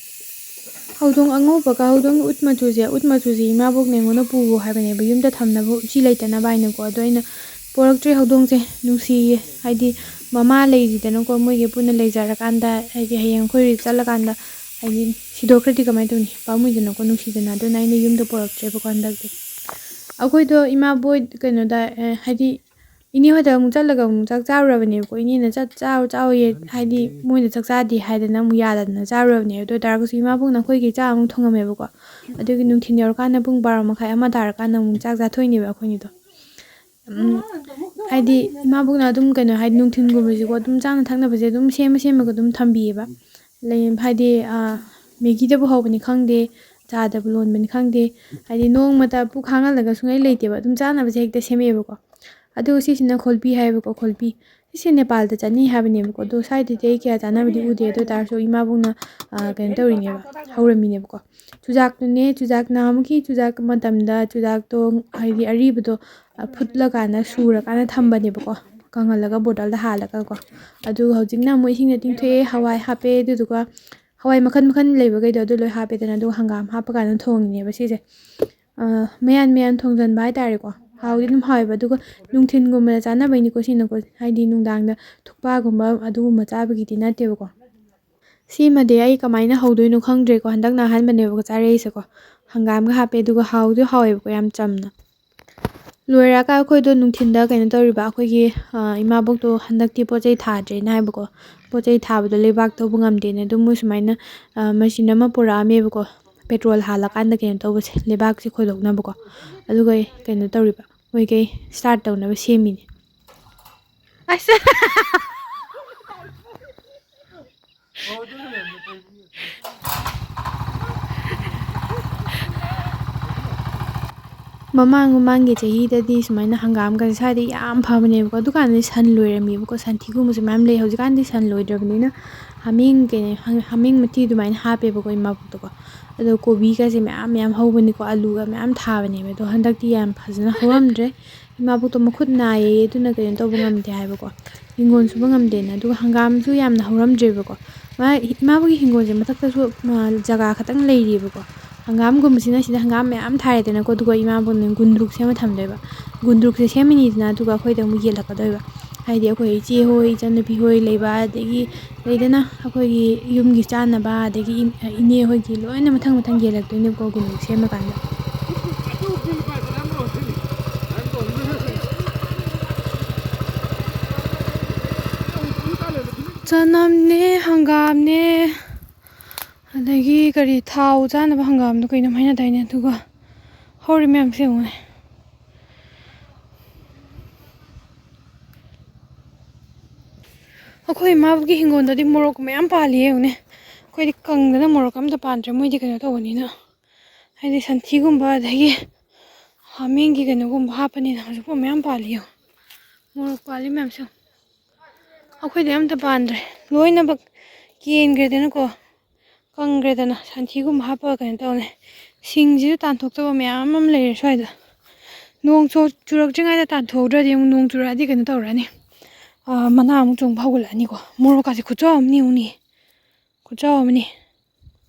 ꯍꯧꯗꯣꯡ ꯑꯉꯧꯕꯒ ꯍꯧꯗꯣꯡ ꯎꯠ ꯃꯆꯨꯁꯦ, ꯎꯠ ꯃꯆꯨꯁꯦ ꯏꯃꯥꯕꯣꯛꯅ ꯑꯩꯉꯣꯟꯗ ꯄꯨꯈꯣ ꯍꯥꯏꯕꯅꯦꯕ, ꯌꯨꯝꯗ ꯊꯝꯅꯕ ꯎꯆꯤ ꯂꯩꯇꯅꯕ ꯍꯥꯏꯅꯀꯣ꯫ ꯑꯗꯣ ꯑꯩꯅ ꯄꯣꯔꯛꯇ꯭ꯔꯦ꯫ ꯍꯧꯗꯣꯡꯁꯦ ꯅꯨꯡꯁꯤꯌꯦ, ꯍꯥꯏꯗꯤ ꯃꯃꯥ ꯂꯩꯔꯤꯗꯅꯀꯣ, ꯃꯣꯏꯒꯤ ꯄꯨꯟꯅ ꯂꯩꯖꯔꯀꯥꯟꯗ, ꯍꯥꯏꯗꯤ ꯍꯌꯦꯡ ꯑꯩꯈꯣꯏ ꯆꯠꯂꯀꯥꯟꯗ ꯍꯥꯏꯗꯤ ꯁꯤꯗꯣꯛꯈ꯭ꯔꯗꯤ ꯀꯃꯥꯏꯅ ꯇꯧꯅꯤ? ꯄꯥꯝꯃꯨꯏꯗꯅꯀꯣ, ꯅꯨꯡꯁꯤꯗꯅ꯫ ꯑꯗꯨꯅ ꯑꯩꯅ ꯌꯨꯝꯗ ꯄꯣꯔꯛꯇ꯭ꯔꯦꯕꯀꯣ ꯍꯟꯗꯛꯇꯤ꯫ ꯑꯩꯈꯣꯏꯗꯣ ꯏꯃꯥꯕꯣꯏ ꯀꯩꯅꯣꯗ, ꯑꯦ, ꯍꯥꯏꯗꯤ ꯏꯅꯦ ꯍꯣꯏꯗ ꯑꯃꯨꯛ ꯆꯠꯂꯒ ꯑꯃꯨꯛ ꯆꯥꯛ ꯆꯥꯔꯨꯔꯕꯅꯦꯕꯀꯣ꯫ ꯏꯅꯦꯅ ꯆꯠ-, ꯆꯥꯔꯨ, ꯆꯥꯔꯨꯌꯦ, ꯍꯥꯏꯗꯤ ꯃꯣꯏꯅ ꯆꯥꯛ ꯆꯥꯗꯦ ꯍꯥꯏꯗꯅ ꯑꯃꯨꯛ ꯌꯥꯗꯗꯅ ꯆꯥꯔꯨꯔꯕꯅꯦ꯫ ꯑꯗꯨ ꯑꯣꯏ ꯇꯥꯔꯒꯁꯨ ꯏꯃꯥꯕꯣꯛꯅ ꯑꯩꯈꯣꯏꯒꯤ ꯆꯥꯛ ꯑꯃꯨꯛ ꯊꯣꯡꯉꯝꯃꯦꯕꯀꯣ꯫ ꯑꯗꯨꯒꯤ ꯅꯨꯡꯊꯤꯟ ꯌꯧꯔꯀꯥꯟꯗ ꯄꯨꯡ ꯕꯥꯔꯣ ꯃꯈꯥꯏ, ꯑꯃ ꯇꯥꯔꯀꯥꯟꯗ ꯑꯃꯨꯛ ꯆꯥꯛ ꯆꯥꯊꯣꯛꯏꯅꯦꯕ ꯑꯩꯈꯣꯏꯅꯤꯗꯣ꯫ ꯎꯝ, ꯍꯥꯏꯗꯤ ꯏꯃꯥꯕꯣꯛꯅ ꯑꯗꯨꯝ ꯀꯩꯅꯣ, ꯍꯥꯏꯗꯤ ꯅꯨꯡꯊꯤꯟꯒꯨꯝꯕꯁꯤꯀꯣ ꯑꯗꯨꯝ ꯆꯥꯅ ꯊꯛꯅꯕꯁꯦ ꯑꯗꯨꯝ ꯁꯦꯝꯃ ꯁꯦꯝꯃꯒ ꯑꯗꯨꯝ ꯊꯝꯕꯤꯌꯦꯕ꯫ ꯂꯩ-, ꯍꯥꯏꯗꯤ, ꯑ, ꯃꯦꯒꯤꯗꯕꯨ ꯍꯧꯕꯅꯤ ꯈꯪꯗꯦ, ꯆꯥꯗꯕꯨ ꯂꯣꯟꯕꯅꯤ ꯈꯪꯗꯦ, ꯍꯥꯏꯗꯤ ꯅꯣꯡꯃꯇ ꯄꯨꯛ ꯍꯥꯡꯍꯜꯂꯒ ꯁꯨꯡꯂꯩ ꯂꯩꯇꯦꯕ꯫ ꯑꯗꯨꯝ ꯆꯥꯅꯕꯁꯦ ꯍꯦꯛꯇ ꯁꯦꯝꯃꯛꯑꯦꯕꯀꯣ꯫ ꯑꯗꯨꯒ ꯁꯤꯁꯤꯅ ꯈꯣꯜꯄꯤ ꯍꯥꯏꯌꯦꯕꯀꯣ, ꯈꯣꯜꯄꯤ꯫ ꯁꯤꯁꯦ ꯅꯦꯄꯥꯜꯗ ꯆꯠꯅꯩ ꯍꯥꯏꯕꯅꯦꯕꯀꯣ꯫ ꯑꯗꯣ ꯁ꯭ꯋꯥꯏꯗꯗꯤ ꯑꯩ ꯀꯌꯥ ꯆꯥꯅꯕꯗꯤ ꯎꯗꯦ꯫ ꯑꯗꯨ ꯑꯣꯏ ꯇꯥꯔꯁꯨ ꯏꯃꯥꯕꯣꯛꯅ, ꯑ, ꯀꯩꯅꯣ ꯇꯧꯔꯤꯅꯦꯕ, ꯍꯧꯔꯝꯃꯤꯅꯦꯕꯀꯣ꯫ ꯆꯨꯖꯥꯛꯇꯨꯅꯦ, ꯆꯨꯖꯥꯛ ꯅꯍꯥꯟꯃꯨꯛꯀꯤ ꯆꯨꯖꯥꯛ ꯃꯇꯝꯗ ꯆꯨꯖꯥꯛꯇꯣ, ꯍꯥꯏꯗꯤ ꯑꯔꯤꯕꯗꯣ, ꯑ, ꯐꯨꯠꯂꯀꯥꯟꯗ, ꯁꯨꯔꯀꯥꯟꯗ ꯊꯝꯕꯅꯦꯕꯀꯣ, ꯀꯪꯍꯜꯂꯒ ꯕꯣꯇꯜꯗ ꯍꯥꯜꯂꯒꯀꯣ꯫ ꯑꯗꯨ ꯍꯧꯖꯤꯛꯅ ꯑꯃꯨꯛ ꯏꯁꯤꯡꯗ ꯇꯤꯡꯊꯣꯛꯑꯦ, ꯍꯋꯥꯏ ꯍꯥꯞꯄꯦ, ꯑꯗꯨꯗꯨꯒ ꯍꯋꯥꯏ ꯃꯈꯜ ꯃꯈꯜ ꯂꯩꯕꯈꯩꯗꯣ ꯑꯗꯨ ꯂꯣꯏ ꯍꯥꯞꯄꯦꯗꯅ, ꯑꯗꯨꯒ ꯍꯪꯒꯥꯝ ꯍꯥꯞꯄꯀꯥꯟꯗ ꯊꯣꯡꯉꯤꯅꯦꯕ ꯁꯤꯁꯦ꯫ ꯑ, ꯃꯌꯥꯟ ꯃꯌꯥꯟ ꯊꯣꯡꯖꯟꯕ ꯍꯥꯏꯇꯥꯔꯦꯀꯣ꯫ ꯍꯥꯎꯗꯤ ꯑꯗꯨꯝ ꯍꯥꯎꯋꯦꯕ꯫ ꯑꯗꯨꯒ ꯅꯨꯡꯊꯤꯟꯒꯨꯝꯕꯗ ꯆꯥꯅꯕꯩꯅꯤꯀꯣ ꯁꯤꯅꯀꯣ, ꯍꯥꯏꯗꯤ ꯅꯨꯡꯗꯥꯡꯗ ꯊꯨꯛꯄꯥꯒꯨꯝꯕ ꯑꯗꯨꯒꯨꯝꯕ ꯆꯥꯕꯒꯤꯗꯤ ꯅꯠꯇꯦꯕꯀꯣ꯫ ꯁꯤꯃꯗꯤ ꯑꯩ ꯀꯃꯥꯏꯅ ꯍꯧꯗꯣꯏꯅꯣ ꯈꯪꯗ꯭ꯔꯦꯀꯣ, ꯍꯟꯗꯛꯅ ꯑꯍꯥꯟꯕꯅꯦꯕꯀꯣ ꯆꯥꯔꯛꯏꯁꯦꯀꯣ꯫ ꯍꯪꯒꯥꯝꯒ ꯍꯥꯞꯄꯦ, ꯑꯗꯨꯒ ꯍꯥꯎꯗꯤ ꯍꯥꯎꯋꯦꯕꯀꯣ ꯌꯥꯝ ꯆꯝꯅ꯫ ꯂꯣꯏꯔꯒ ꯑꯩꯈꯣꯏꯗꯣ ꯅꯨꯡꯊꯤꯟꯗ ꯀꯩꯅꯣ ꯇꯧꯔꯤꯕ, ꯑꯩꯈꯣꯏꯒꯤ, ꯑ, ꯏꯃꯥꯕꯣꯛꯇꯣ ꯍꯟꯗꯛꯇꯤ ꯄꯣꯠ ꯆꯩ ꯊꯥꯗ꯭ꯔꯦꯅ ꯍꯥꯏꯕꯀꯣ꯫ ꯄꯣꯠ ꯆꯩ ꯊꯥꯕꯗꯣ ꯂꯩꯕꯥꯛ ꯇꯧꯕ ꯉꯝꯗꯦꯅ ꯑꯗꯨꯝ ꯃꯣꯏ ꯁꯨꯃꯥꯏꯅ, ꯑ, ꯃꯦꯆꯤꯟ ꯑꯃ ꯄꯨꯔꯛꯑꯝꯃꯦꯕꯀꯣ, ꯄꯦꯇ꯭ꯔꯣꯜ ꯍꯥꯜꯂꯀꯥꯟꯗ ꯀꯩꯅꯣ ꯇꯧꯕꯁꯦ, ꯂꯩꯕꯥꯛꯁꯦ ꯈꯣꯏꯗꯣꯛꯅꯕꯀꯣ꯫ ꯑꯗꯨꯒ ꯀꯩꯅꯣ ꯇꯧꯔꯤꯕ, ꯃꯣꯏꯈꯩ ꯁ꯭ꯇꯥꯔꯠ ꯇꯧꯅꯕ ꯁꯦꯝꯃꯤꯅꯦ꯫ ꯑꯁ! ꯃꯃꯥꯡ ꯃꯃꯥꯡꯒꯤ ꯆꯍꯤꯗꯗꯤ ꯁꯨꯃꯥꯏꯅ ꯍꯪꯒꯥꯝꯒꯁꯦ ꯁ꯭ꯋꯥꯏꯗ ꯌꯥꯝ ꯐꯕꯅꯦꯕꯀꯣ꯫ ꯑꯗꯨꯀꯥꯟꯗꯗꯤ ꯁꯟ ꯂꯣꯏꯔꯝꯃꯦꯕꯀꯣ, ꯁꯟꯊꯤꯒꯨꯝꯕꯁꯨ ꯃꯌꯥꯝ ꯂꯩ꯫ ꯍꯧꯖꯤꯛꯀꯥꯟꯗꯤ ꯁꯟ ꯂꯣꯏꯗ꯭ꯔꯕꯅꯤꯅ ꯍꯥꯃꯦꯡ, ꯀꯩꯅꯣ, ꯍꯥꯃꯦꯡ ꯃꯊꯤ ꯑꯗꯨꯃꯥꯏꯅ ꯍꯥꯞꯄꯦꯕꯀꯣ ꯏꯃꯥꯕꯣꯛꯇꯀꯣ꯫ ꯑꯗꯣ ꯀꯣꯕꯤꯒꯁꯦ ꯃꯌꯥꯝ ꯃꯌꯥꯝ ꯍꯧꯕꯅꯤꯀꯣ, ꯑꯂꯨꯒ ꯃꯌꯥꯝ ꯊꯥꯕꯅꯦꯕ꯫ ꯑꯗꯣ ꯍꯟꯗꯛꯇꯤ ꯌꯥꯝ ꯐꯖꯅ ꯍꯧꯔꯝꯗ꯭ꯔꯦ꯫ ꯏꯃꯥꯕꯣꯛꯇꯣ ꯃꯈꯨꯠ ꯅꯥꯏꯌꯦ, ꯑꯗꯨꯅ ꯀꯩꯅꯣ ꯇꯧꯕ ꯉꯝꯗꯦ ꯍꯥꯏꯕꯀꯣ, ꯍꯤꯡꯒꯣꯜ ꯁꯨꯕ ꯉꯝꯗꯦꯅ꯫ ꯑꯗꯨꯒ ꯍꯪꯒꯥꯝꯁꯨ ꯌꯥꯝꯅ ꯍꯧꯔꯝꯗ꯭ꯔꯦꯕꯀꯣ꯫ ꯃꯥ, ꯏꯃꯥꯕꯣꯛꯀꯤ ꯍꯤꯡꯒꯣꯜꯁꯦ ꯃꯊꯛꯇꯁꯨ, ꯑ, ꯖꯒꯥ ꯈꯇꯪ ꯂꯩꯔꯤꯕꯀꯣ꯫ ꯍꯪꯒꯥꯝꯒꯨꯝꯕꯁꯤꯅ ꯁꯤꯗ ꯍꯪꯒꯥꯝ ꯃꯌꯥꯝ ꯊꯥꯔꯦꯗꯅꯀꯣ, ꯑꯗꯨꯒ ꯏꯃꯥꯕꯣꯛꯅ ꯒꯨꯟꯗ꯭ꯔꯨꯛ ꯁꯦꯝꯃ ꯊꯝꯗꯣꯏꯕ꯫ ꯒꯨꯟꯗ꯭ꯔꯨꯛꯁꯦ ꯁꯦꯝꯃꯅꯤꯗꯅ, ꯑꯗꯨꯒ ꯑꯩꯈꯣꯏꯗ ꯑꯃꯨꯛ ꯌꯦꯜꯂꯛꯀꯗꯣꯏꯕ꯫ ꯍꯥꯏꯗꯤ ꯑꯩꯈꯣꯏ ꯏꯆꯦ ꯍꯣꯏ, ꯏꯆꯟꯅꯨꯄꯤ ꯍꯣꯏ ꯂꯩꯕ, ꯑꯗꯒꯤ ꯂꯩꯗꯅ, ꯑꯩꯈꯣꯏꯒꯤ ꯌꯨꯝꯒꯤ ꯆꯥꯅꯕ, ꯑꯗꯒꯤ ꯏ-, ꯏꯅꯦ ꯍꯣꯏꯒꯤ ꯂꯣꯏꯅ ꯃꯊꯪ ꯃꯊꯪ ꯌꯦꯜꯂꯛꯇꯣꯏꯅꯦꯕꯀꯣ, ꯒꯨꯟꯗ꯭ꯔꯨꯛ ꯁꯦꯝꯃꯀꯥꯟꯗ꯫ ꯆꯅꯝꯅꯦ, ꯍꯪꯒꯥꯝꯅꯦ, ꯑꯗꯒꯤ ꯀꯔꯤ, ꯊꯥꯎ ꯆꯥꯅꯕ ꯍꯪꯒꯥꯝꯗꯣ ꯀꯩꯅꯣꯝ ꯍꯥꯏꯅꯗꯥꯏꯅꯦ? ꯑꯗꯨꯒ ꯍꯧꯔꯤ ꯃꯌꯥꯝꯁꯦ ꯌꯦꯡꯉꯨꯅꯦ꯫ ꯑꯩꯈꯣꯏ ꯏꯃꯥꯒꯤ ꯍꯤꯡꯒꯣꯜꯗꯗꯤ ꯃꯣꯔꯣꯛ ꯃꯌꯥꯝ ꯄꯥꯜꯂꯤ ꯌꯦꯡꯉꯨꯅꯦ꯫ ꯑꯩꯈꯣꯏꯗꯤ ꯀꯪꯗꯅ ꯃꯣꯔꯣꯛ ꯑꯝꯇ ꯄꯥꯟꯗ꯭ꯔꯦ꯫ ꯃꯣꯏꯗꯤ ꯀꯩꯅꯣ ꯇꯧꯕꯅꯤꯅ, ꯍꯥꯏꯗꯤ ꯁꯟꯊꯤꯒꯨꯝꯕ ꯑꯗꯒꯤ ꯍꯥꯃꯦꯡꯒꯤ ꯀꯩꯅꯣꯒꯨꯝꯕ ꯍꯥꯞꯄꯅꯤꯅ꯫ ꯍꯧꯖꯤꯛꯐꯥꯎ ꯃꯌꯥꯝ ꯄꯥꯜꯂꯤ ꯌꯦꯡꯉꯨ꯫ ꯃꯣꯔꯣꯛ ꯄꯥꯜꯂꯤ ꯃꯌꯥꯝꯁꯦ ꯌꯦꯡꯉꯨ꯫ ꯑꯩꯈꯣꯏꯗꯤ ꯑꯝꯇ ꯄꯥꯟꯗ꯭ꯔꯦ, ꯂꯣꯏꯅꯃꯛ ꯀꯦꯟꯈ꯭ꯔꯦꯗꯅꯀꯣ, ꯀꯪꯈ꯭ꯔꯦꯗꯅ꯫ ꯁꯟꯊꯤꯒꯨꯝꯕ ꯍꯥꯞꯄꯒ ꯀꯩꯅꯣ ꯇꯧꯅꯤ꯫ ꯁꯤꯡꯁꯤꯁꯨ ꯇꯥꯟꯊꯣꯛꯇꯕ ꯃꯌꯥꯝ ꯑꯃ ꯂꯩꯔꯦ ꯁ꯭ꯋꯥꯏꯗ꯫ ꯅꯣꯡ ꯆꯨ-, ꯆꯨꯔꯛꯇ꯭ꯔꯤꯉꯩꯗ ꯇꯥꯟꯊꯣꯛꯍꯧꯗ꯭ꯔꯗꯤ ꯑꯃꯨꯛ ꯅꯣꯡ ꯆꯨꯔꯛꯑꯗꯤ ꯀꯩꯅꯣ ꯇꯧꯔꯛꯑꯅꯤ꯫ ꯑꯥ, ꯃꯅꯥ ꯑꯃꯨꯛ ꯆꯣꯡꯕ ꯍꯧꯒꯠꯂꯛꯑꯅꯤꯀꯣ꯫ ꯃꯣꯔꯣꯛꯀꯥꯁꯦ ꯈꯨꯆꯥꯎ ꯑꯃꯅꯤ ꯌꯦꯡꯉꯨꯅꯦ꯫ ꯈꯨꯆꯥꯎ ꯑꯃꯅꯤ꯫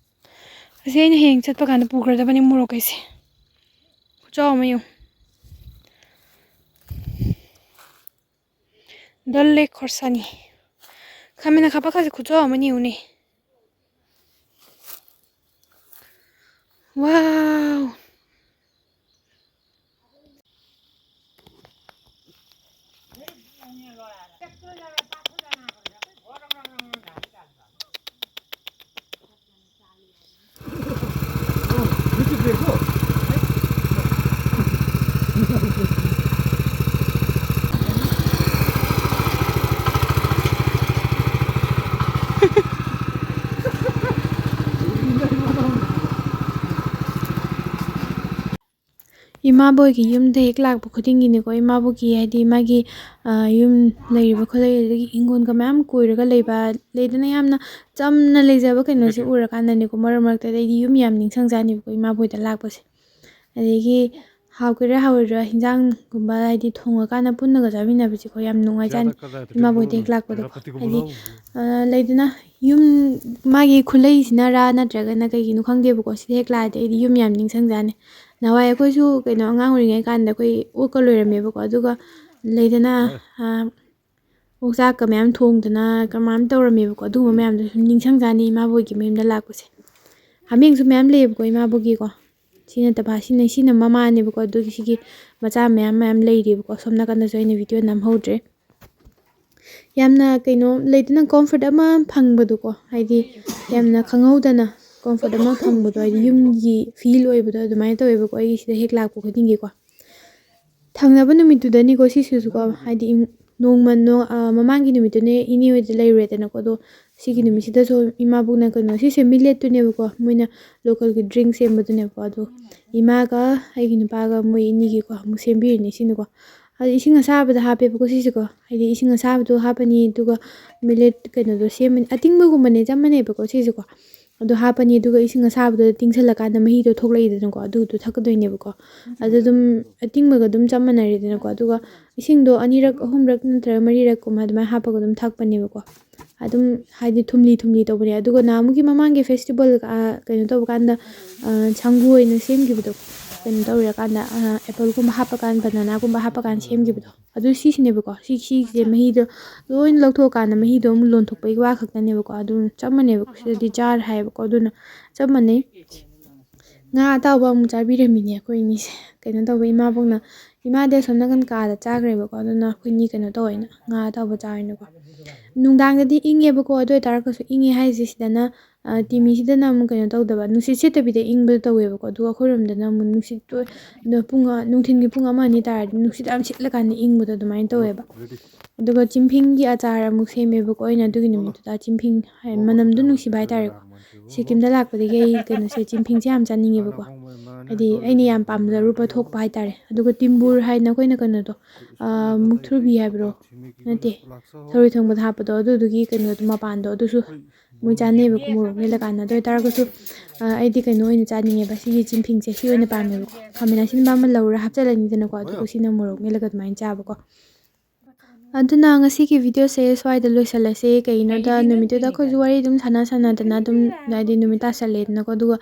ꯑꯁꯤ ꯑꯩꯅ ꯍꯌꯦꯡ ꯆꯠꯄ ꯀꯥꯟꯗ ꯄꯨꯈ꯭ꯔꯗꯕꯅꯤ ꯃꯣꯔꯣꯛ ꯀꯩꯁꯦ꯫ ꯈꯨꯆꯥꯎ ꯑꯃ ꯌꯦꯡꯉꯨ꯫ ꯗꯜ ꯂꯦꯛ ꯈꯣꯔꯁꯥꯅꯤ꯫ ꯈꯥꯃꯦꯟ ꯑꯈꯥꯕ ꯀꯥꯁꯦ ꯈꯨꯆꯥꯎ ꯑꯃꯅꯤ ꯌꯦꯡꯉꯨꯅꯦ꯫ ꯋꯥꯎ꯫ ꯏꯃꯥꯕꯣꯏꯒꯤ ꯌꯨꯝꯗ ꯍꯦꯛ ꯂꯥꯛꯄ ꯈꯨꯗꯤꯡꯒꯤꯅꯤꯀꯣ, ꯏꯃꯥꯕꯣꯏꯒꯤ ꯍꯥꯏꯗꯤ ꯃꯥꯒꯤ, ꯑ, ꯌꯨꯝ ꯂꯩꯔꯤꯕ ꯈꯨꯂꯩ, ꯑꯗꯒꯤ ꯍꯤꯡꯒꯣꯜꯒ ꯃꯌꯥꯝ ꯀꯣꯏꯔꯒ ꯂꯩꯕ, ꯂꯩꯗꯅ, ꯌꯥꯝꯅ ꯆꯝꯅ ꯂꯩꯖꯕ ꯀꯩꯅꯣꯁꯦ ꯎꯔꯀꯥꯟꯗꯅꯤꯀꯣ, ꯃꯔꯛ ꯃꯔꯛꯇ ꯑꯩꯗꯤ ꯌꯨꯝ ꯌꯥꯝ ꯅꯤꯡꯁꯤꯡꯖꯥꯠꯅꯦꯕꯀꯣ, ꯏꯃꯥꯕꯣꯏꯗ ꯂꯥꯛꯄꯁꯦ꯫ ꯑꯗꯒꯤ ꯍꯥꯎꯒꯦꯔꯥ ꯍꯥꯎꯔꯣꯏꯗ꯭ꯔꯥ, ꯍꯤꯟꯖꯥꯡꯒꯨꯝꯕ ꯍꯥꯏꯗꯤ ꯊꯣꯡꯉꯀꯥꯟꯗ ꯄꯨꯟꯅꯒ ꯆꯥꯃꯤꯟꯅꯕꯁꯦꯀꯣ, ꯌꯥꯝ ꯅꯨꯡꯉꯥꯏꯖꯥꯠꯅꯤ꯫ ꯏꯃꯥꯕꯣꯏꯗ ꯍꯦꯛ ꯂꯥꯛꯄꯗꯀꯣ꯫ ꯍꯥꯏꯗꯤ, ꯑ, ꯂꯩꯗꯅ, ꯌꯨꯝ, ꯃꯥꯒꯤ ꯈꯨꯂꯩꯁꯤꯅꯔꯥ ꯅꯠꯇ꯭ꯔꯒꯅ ꯀꯩꯒꯤꯅꯣ ꯈꯪꯗꯦꯕꯀꯣ, ꯁꯤꯗ ꯍꯦꯛ ꯂꯥꯛꯑꯗꯤ ꯑꯩꯗꯤ ꯌꯨꯝ ꯌꯥꯝ ꯅꯤꯡꯁꯤꯡꯖꯥꯠꯅꯤ꯫ ꯅꯍꯥꯟꯋꯥꯏ ꯑꯩꯈꯣꯏꯁꯨ ꯀꯩꯅꯣ ꯑꯉꯥꯡ ꯑꯣꯏꯔꯤꯉꯩ ꯀꯥꯟꯗ ꯑꯩꯈꯣꯏ ꯑꯣꯛꯀ ꯂꯣꯏꯔꯝꯃꯦꯕꯀꯣ꯫ ꯑꯗꯨꯒ ꯂꯩꯗꯅ, ꯑ, ꯑꯣꯛꯆꯥꯛꯀ ꯃꯌꯥꯝ ꯊꯣꯡꯗꯅ ꯀꯃꯥꯏꯅ ꯇꯧꯔꯝꯃꯦꯕꯀꯣ꯫ ꯑꯗꯨꯒꯨꯝꯕ ꯃꯌꯥꯝꯗꯣ ꯁꯨꯝ ꯅꯤꯡꯁꯤꯡꯖꯥꯠꯅꯤ ꯏꯃꯥꯕꯣꯏꯒꯤ ꯃꯌꯨꯝꯗ ꯂꯥꯛꯄꯁꯦ꯫ ꯍꯥꯃꯦꯡꯁꯨ ꯃꯌꯥꯝ ꯂꯩꯌꯦꯕꯀꯣ ꯏꯃꯥꯕꯣꯏꯒꯤꯀꯣ꯫ ꯁꯤ ꯅꯠꯇꯕ, ꯁꯤꯅ, ꯁꯤꯅ ꯃꯃꯥꯅꯦꯕꯀꯣ꯫ ꯑꯗꯨꯒꯤ ꯁꯤꯒꯤ ꯃꯆꯥ ꯃꯌꯥꯝ ꯃꯌꯥꯝ ꯂꯩꯔꯤꯕꯀꯣ꯫ ꯁꯣꯝ ꯅꯥꯀꯟꯗꯁꯨ ꯑꯩꯅ ꯚꯤꯗꯤꯑꯣ ꯅꯝꯍꯧꯗ꯭ꯔꯦ꯫ ꯌꯥꯝꯅ ꯀꯩꯅꯣ ꯂꯩꯗꯅ, comfort ꯑꯃ ꯐꯪꯕꯗꯣꯀꯣ, ꯍꯥꯏꯗꯤ ꯌꯥꯝꯅ ꯈꯪꯍꯧꯗꯅ comfort ꯑꯃ ꯐꯪꯕꯗꯣ, ꯍꯥꯏꯗꯤ ꯌꯨꯝꯒꯤ feel ꯑꯣꯏꯕꯗꯣ ꯑꯗꯨꯃꯥꯏꯅ ꯇꯧꯋꯦꯕꯀꯣ ꯑꯩꯒꯤ ꯁꯤꯗ ꯍꯦꯛ ꯂꯥꯛꯄ ꯈꯨꯗꯤꯡꯒꯤꯀꯣ꯫ ꯊꯪꯅꯕ ꯅꯨꯃꯤꯠꯇꯨꯗꯅꯤꯀꯣ ꯁꯤꯁꯤꯁꯨꯀꯣ, ꯍꯥꯏꯗꯤ ꯏꯝ-, ꯅꯣꯡꯃ ꯅꯣ-, ꯑ, ꯃꯃꯥꯡꯒꯤ ꯅꯨꯃꯤꯠꯇꯨꯅꯦ ꯏꯅꯦ ꯍꯣꯏꯗ ꯂꯩꯔꯨꯔꯦꯗꯅꯀꯣ꯫ ꯑꯗꯣ ꯁꯤꯒꯤ ꯅꯨꯃꯤꯠꯁꯤꯗꯁꯨ ꯏꯃꯥꯕꯣꯛꯅ ꯀꯩꯅꯣ, ꯁꯤꯁꯦ milletꯇꯨꯅꯦꯕꯀꯣ, ꯃꯣꯏꯅ localꯒꯤ drink ꯁꯦꯝꯕꯗꯨꯅꯦꯕꯀꯣ꯫ ꯑꯗꯣ ꯏꯃꯥꯒ ꯑꯩꯒꯤ ꯅꯨꯄꯥꯒ ꯃꯣꯏ ꯑꯅꯤꯒꯤꯀꯣ ꯑꯃꯨꯛ ꯁꯦꯝꯕꯤꯔꯤꯅꯦ ꯁꯤꯅꯀꯣ꯫ ꯑꯗꯨ ꯏꯁꯤꯡ ꯑꯁꯥꯕꯗ ꯍꯥꯞꯄꯦꯕꯀꯣ ꯁꯤꯁꯦꯀꯣ꯫ ꯍꯥꯏꯗꯤ ꯏꯁꯤꯡ ꯑꯁꯥꯕꯗꯣ ꯍꯥꯞꯄꯅꯤ, ꯑꯗꯨꯒ millet ꯀꯩꯅꯣꯗꯣ ꯁꯦꯝꯃꯅꯤ, ꯑꯇꯤꯡꯕꯒꯨꯝꯕꯅꯦ, ꯆꯞ ꯃꯥꯟꯅꯩꯕꯀꯣ ꯁꯤꯁꯦꯀꯣ꯫ ꯑꯗꯨ ꯍꯥꯞꯄꯅꯤ, ꯑꯗꯨꯒ ꯏꯁꯤꯡ ꯑꯁꯥꯕꯗꯨꯗ ꯇꯤꯡꯁꯜꯂꯀꯥꯟꯗ ꯃꯍꯤꯗꯣ ꯊꯣꯛꯂꯛꯏꯗꯅꯀꯣ, ꯑꯗꯨꯗꯣ ꯊꯛꯀꯗꯣꯏꯅꯦꯕꯀꯣ꯫ ꯑꯗꯨ ꯑꯗꯨꯝ ꯑꯇꯤꯡꯕꯒ ꯑꯗꯨꯝ ꯆꯞ ꯃꯥꯟꯅꯔꯦꯗꯅꯀꯣ꯫ ꯑꯗꯨꯒ ꯏꯁꯤꯡꯗꯣ ꯑꯅꯤꯔꯛ, ꯑꯍꯨꯝꯔꯛ ꯅꯠꯇ꯭ꯔꯒ ꯃꯔꯤꯔꯛꯀꯨꯝꯕ ꯑꯗꯨꯃꯥꯏꯅ ꯍꯥꯞꯄꯒ ꯑꯗꯨꯝ ꯊꯛꯄꯅꯦꯕꯀꯣ꯫ ꯑꯗꯨꯝ ꯍꯥꯏꯗꯤ ꯊꯨꯝꯂꯤ ꯊꯨꯝꯂꯤ ꯇꯧꯕꯅꯦ꯫ ꯑꯗꯨꯒ ꯅꯍꯥꯟꯃꯨꯛꯀꯤ ꯃꯃꯥꯡꯒꯤ festival, ꯑ, ꯀꯩꯅꯣ ꯇꯧꯕ ꯀꯥꯟꯗ, ꯑ, ꯁꯪꯒꯨ ꯑꯣꯏꯅ ꯁꯦꯝꯈꯤꯕꯗꯣ, ꯀꯩꯅꯣ ꯇꯧꯔꯀꯥꯟꯗ, ꯑ, appleꯒꯨꯝꯕ ꯍꯥꯞꯄꯀꯥꯟꯗ, bananaꯒꯨꯝꯕ ꯍꯥꯞꯄꯀꯥꯟꯗ ꯁꯦꯝꯈꯤꯕꯗꯣ, ꯑꯗꯨ ꯁꯤꯁꯤꯅꯦꯕꯀꯣ꯫ ꯁꯤ, ꯁꯤꯁꯦ ꯃꯍꯤꯗꯣ ꯂꯣꯏꯅ ꯂꯧꯊꯣꯛꯑꯀꯥꯟꯗ ꯃꯍꯤꯗꯣ ꯑꯃꯨꯛ ꯂꯣꯟꯊꯣꯛꯄꯒꯤ ꯋꯥ ꯈꯛꯇꯅꯦꯕꯀꯣ꯫ ꯑꯗꯨ ꯆꯞ ꯃꯥꯟꯅꯩꯕꯀꯣ꯫ ꯁꯤꯗꯗꯤ jar ꯍꯥꯏꯌꯦꯕꯀꯣ꯫ ꯑꯗꯨꯅ ꯆꯞ ꯃꯥꯟꯅꯩ꯫ ꯉꯥ ꯑꯇꯥꯎꯕ ꯑꯃꯨꯛ ꯆꯥꯕꯤꯔꯝꯃꯤꯅꯦ ꯑꯩꯈꯣꯏ ꯑꯅꯤꯁꯦ꯫ ꯀꯩꯅꯣ ꯇꯧꯕ, ꯏꯃꯥꯕꯣꯛꯅ, ꯏꯃꯥꯗꯤ ꯑꯁꯣꯝ ꯅꯥꯀꯟ ꯀꯥꯗ ꯆꯥꯈ꯭ꯔꯦꯕꯀꯣ꯫ ꯑꯗꯨꯅ ꯑꯩꯈꯣꯏ ꯑꯅꯤ ꯀꯩꯅꯣ ꯇꯧꯋꯦꯅ, ꯉꯥ ꯑꯇꯥꯎꯕ ꯆꯥꯔꯦꯅꯀꯣ꯫ ꯅꯨꯡꯗꯥꯡꯗꯗꯤ ꯏꯪꯉꯦꯕꯀꯣ꯫ ꯑꯗꯨ ꯑꯣꯏꯇꯥꯔꯒꯁꯨ ꯏꯪꯉꯦ ꯍꯥꯏꯁꯦ ꯁꯤꯗꯅ, ꯑ, ꯇꯤꯃꯤꯁꯤꯗꯅ ꯑꯃꯨꯛ ꯀꯩꯅꯣ ꯇꯧꯗꯕ, ꯅꯨꯡꯁꯤꯠ ꯁꯤꯠꯇꯕꯤꯗ ꯏꯪꯕꯗꯣ ꯇꯧꯋꯦꯕꯀꯣ꯫ ꯑꯗꯨꯒ ꯑꯩꯈꯣꯏꯔꯣꯝꯗꯅ ꯑꯃꯨꯛ ꯅꯨꯡꯁꯤꯠꯇꯣ, ꯑꯗꯣ ꯄꯨꯡ, ꯑ, ꯅꯨꯡꯊꯤꯟꯒꯤ ꯄꯨꯡ ꯑꯃ ꯑꯅꯤ ꯇꯥꯔꯗꯤ ꯅꯨꯡꯁꯤꯠ ꯌꯥꯝ ꯁꯤꯠꯂꯀꯥꯟꯗ ꯏꯪꯕꯗꯣ ꯑꯗꯨꯃꯥꯏꯅ ꯇꯧꯋꯦꯕ꯫ ꯑꯗꯨꯒ ꯆꯤꯝꯐꯤꯡꯒꯤ ꯑꯆꯥꯔ ꯑꯃꯨꯛ ꯁꯦꯝꯃꯦꯕꯀꯣ ꯑꯩꯅ ꯑꯗꯨꯒꯤ ꯅꯨꯃꯤꯠꯇꯨꯗ꯫ ꯆꯤꯝꯐꯤꯡ ꯍꯥꯏ-, ꯃꯅꯝꯗꯣ ꯅꯨꯡꯁꯤꯕ ꯍꯥꯏꯇꯥꯔꯦꯀꯣ꯫ ꯁꯤꯀꯤꯝꯗ ꯂꯥꯛꯄꯗꯒꯤ ꯑꯩ ꯀꯩꯅꯣꯁꯦ, ꯆꯤꯝꯐꯤꯡꯁꯦ ꯌꯥꯝ ꯆꯥꯅꯤꯡꯉꯦꯕꯀꯣ꯫ ꯍꯥꯏꯗꯤ ꯑꯩꯅ ꯌꯥꯝ ꯄꯥꯝꯖꯔꯨꯕ ꯊꯣꯛꯄ ꯍꯥꯏꯇꯥꯔꯦ꯫ ꯑꯗꯨꯒ ꯇꯤꯝꯕꯨꯔ ꯍꯥꯏꯅ ꯑꯩꯈꯣꯏꯅ ꯀꯩꯅꯣꯗꯣ, ꯑ, ꯃꯨꯛꯊ꯭ꯔꯨꯕꯤ ꯍꯥꯏꯕ꯭ꯔꯣ? ꯅꯠꯇꯦ, ꯊꯔꯣꯏ ꯊꯣꯡꯕꯗ ꯍꯥꯞꯄꯗꯣ, ꯑꯗꯨꯗꯨꯒꯤ ꯀꯩꯅꯣꯗꯣ, ꯃꯄꯥꯟꯗꯣ, ꯑꯗꯨꯁꯨ ꯃꯣꯏ ꯆꯥꯅꯩꯌꯦꯕꯀꯣ ꯃꯣꯔꯣꯛ ꯃꯦꯠꯂꯀꯥꯟꯗ꯫ ꯑꯗꯨ ꯑꯣꯏꯇꯥꯔꯒꯁꯨ, ꯑ, ꯑꯩꯗꯤ ꯀꯩꯅꯣ ꯑꯣꯏꯅ ꯆꯥꯅꯤꯡꯉꯦꯕ, ꯁꯤꯒꯤ ꯆꯤꯝꯐꯤꯡꯁꯦ, ꯁꯤ ꯑꯣꯏꯅ ꯄꯥꯝꯃꯦꯕꯀꯣ꯫ ꯈꯥꯃꯦꯟ ꯑꯁꯤꯟꯕ ꯑꯃ ꯂꯧꯔ ꯍꯥꯞꯆꯤꯜꯂꯅꯤꯗꯅꯀꯣ, ꯑꯗꯨꯒ ꯁꯤꯅ ꯃꯣꯔꯣꯛ ꯃꯦꯠꯂꯒ ꯑꯗꯨꯃꯥꯏꯅ ꯆꯥꯕꯀꯣ꯫ ꯑꯗꯨꯅ ꯉꯁꯤꯒꯤ videoꯁꯦ ꯁ꯭ꯋꯥꯏꯗ ꯂꯣꯏꯁꯤꯜꯂꯁꯦ꯫ ꯀꯩꯒꯤꯅꯣꯗ ꯅꯨꯃꯤꯠꯇꯨꯗ ꯑꯩꯈꯣꯏꯁꯨ ꯋꯥꯔꯤ ꯑꯗꯨꯝ ꯁꯥꯟꯅ ꯁꯥꯟꯅꯗꯅ ꯑꯗꯨꯝ, ꯍꯥꯏꯗꯤ, ꯅꯨꯃꯤꯠ ꯇꯥꯁꯜꯂꯦꯗꯅꯀꯣ꯫ ꯑꯗꯨꯒ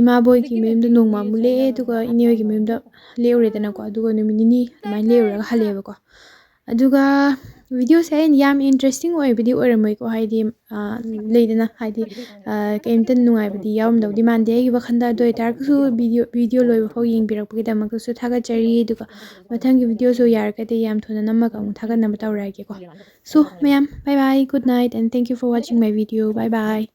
ꯏꯃꯥꯕꯣꯏꯒꯤ ꯃꯌꯨꯝꯗ ꯅꯣꯡꯃ ꯑꯃꯨꯛ ꯂꯦꯛꯑꯦ, ꯑꯗꯨꯒ ꯏꯅꯦ ꯍꯣꯏꯒꯤ ꯃꯌꯨꯝꯗ ꯂꯦꯛꯎꯔꯦꯗꯅꯀꯣ꯫ ꯑꯗꯨꯒ ꯅꯨꯃꯤꯠ ꯅꯤꯅꯤ ꯑꯗꯨꯃꯥꯏꯅ ꯂꯦꯛꯎꯔꯒ ꯍꯜꯂꯛꯑꯦꯕꯀꯣ꯫ ꯑꯗꯨꯒ videoꯁꯦ ꯑꯩꯅ ꯌꯥꯝ interesting ꯑꯣꯏꯕꯗꯤ ꯑꯣꯏꯔꯝꯃꯣꯏꯀꯣ, ꯍꯥꯏꯗꯤ, ꯑ, ꯂꯩꯗꯅ, ꯍꯥꯏꯗꯤ, ꯑ, ꯀꯩꯝꯇ ꯅꯨꯡꯉꯥꯏꯕꯗꯤ ꯌꯥꯎꯔꯝꯗꯧꯗꯤ ꯃꯥꯟꯗꯦ ꯑꯩꯒꯤ ꯋꯥꯈꯜꯗ꯫ ꯑꯗꯨ ꯑꯣꯏꯇꯥꯔꯒꯁꯨ video, video ꯂꯣꯏꯕ ꯐꯥꯎ ꯌꯦꯡꯕꯤꯔꯛꯄꯒꯤꯗꯃꯛꯇꯁꯨ ꯊꯥꯒꯠꯆꯔꯤ꯫ ꯑꯗꯨꯒ ꯃꯊꯪꯒꯤ videoꯁꯨ ꯌꯥꯔꯒꯗꯤ ꯌꯥꯝ ꯊꯨꯅ ꯅꯝꯃꯒ ꯑꯃꯨꯛ ꯊꯥꯒꯠꯅꯕ ꯇꯧꯔꯛꯑꯒꯦꯀꯣ꯫ So, ꯃꯌꯥꯝ, bye bye, good night, and thank you for watching my video. Bye bye.